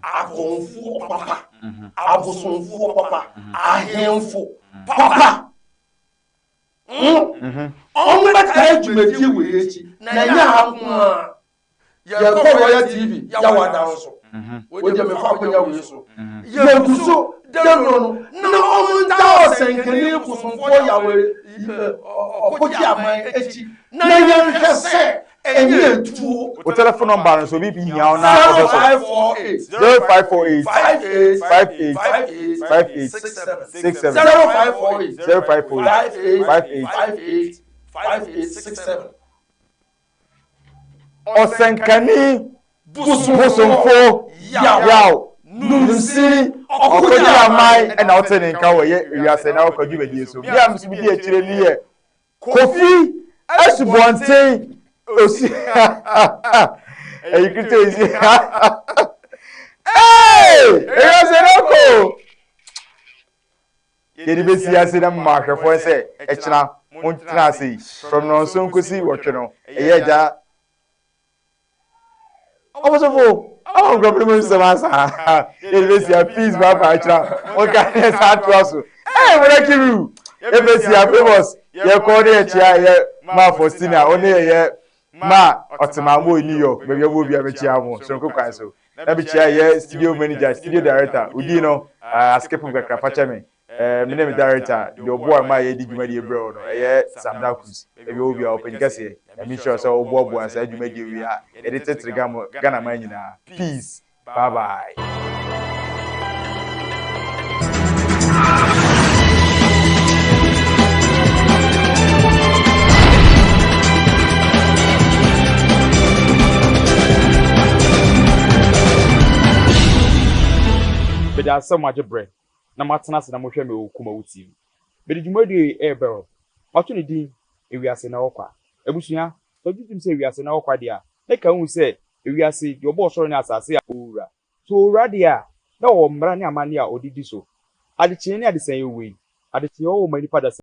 akɔmfoɔ papa, abosomfoɔ papa, ahemfo papa. Wɔn bɛtaa dwumadie wɔ yɛn akyi na ɛnyɛ ha nko ara. Yɛkɔ Royal TV yɛwɔ adan so. Wei deɛ mefa akonya wei so. Yɛgu so dawuro no na wɔn ntaa ɔsɛnkani bosomfoɔ Yahweh ɔkogye aman akyi na yɛnhwɛ sɛ Ɛnyɛ etuo. Wo telephone number no so obi hia wo na ɔbɛ so. 0548 0548 58 58 58 67 0548 0548 58 58 58 67. Ɔsɛnkani bosomfo Yaw Nunsi Ɔkogye Aman ɛna ɔte ne nka wɔ yɛ wiase na ɔkɔ dwumadie so. Bia me nso medi akyire ne yɛ Kofi asubɔnten osi ɛyi kristo esi ee ewiase no kɔ yɛde bɛsi ase na mma ahwɛfoɔ sɛ ɛkyena montena ase yi from nɔnso nkosi wɔtwe no ɛyɛ agya Ɔbosomfo, ama nkurɔfo no mu nsɛm asa. Yɛde bɛsia peace bye bye kyerɛ. Wɔka ne saa toa so. Hey, wɔn akiru. Yɛbɛsia famous. Yɛkɔ ne yɛkyia yɛ ma Faustina. Ɔne yɛyɛ ma ɔtema mo New York. Baabi ɔbɔ bi a bɛkyia mo soronko kwan so. Na bɛkyia yɛ studio manager, studio director. Odi no, askip kakra fakyɛ me. Eh, me ne me director, deɛ ɔboa ma yɛdi dwumadie brɛ wo no, ɛyɛ Sam Darkus. Baabi a ɔwɔ biara, ɔpanyin kɛseɛ. Nyame nhyira wo sɛ woboaboa saa dwumadie wei a yɛde tetere Ghana man nyinaa. Peace. Bye bye. Meda ase sɛ moagye berɛ na moatena ase na mohwɛ me wɔ Kumawu TV. Mede dwumadie yi rebrɛ wo. Mato ne din Ewiase Na Ɛwɔ Kwa. Abusua, sɛ wogye tom sɛ ewiase na ɛwɔ kwa deɛ a, na ka hu sɛ ewiase, deɛ ɔbɔɔ ɔsoro ne asase a ɔwɔ wura. Sɛ ɔwɔ wura deɛ a, na ɔwɔ mmara ne amanneɛ a ɔde di so. Adekyeeɛ ne adesaeɛ wei, adekyeeɛ ɔwɔ ma nnipa dasani.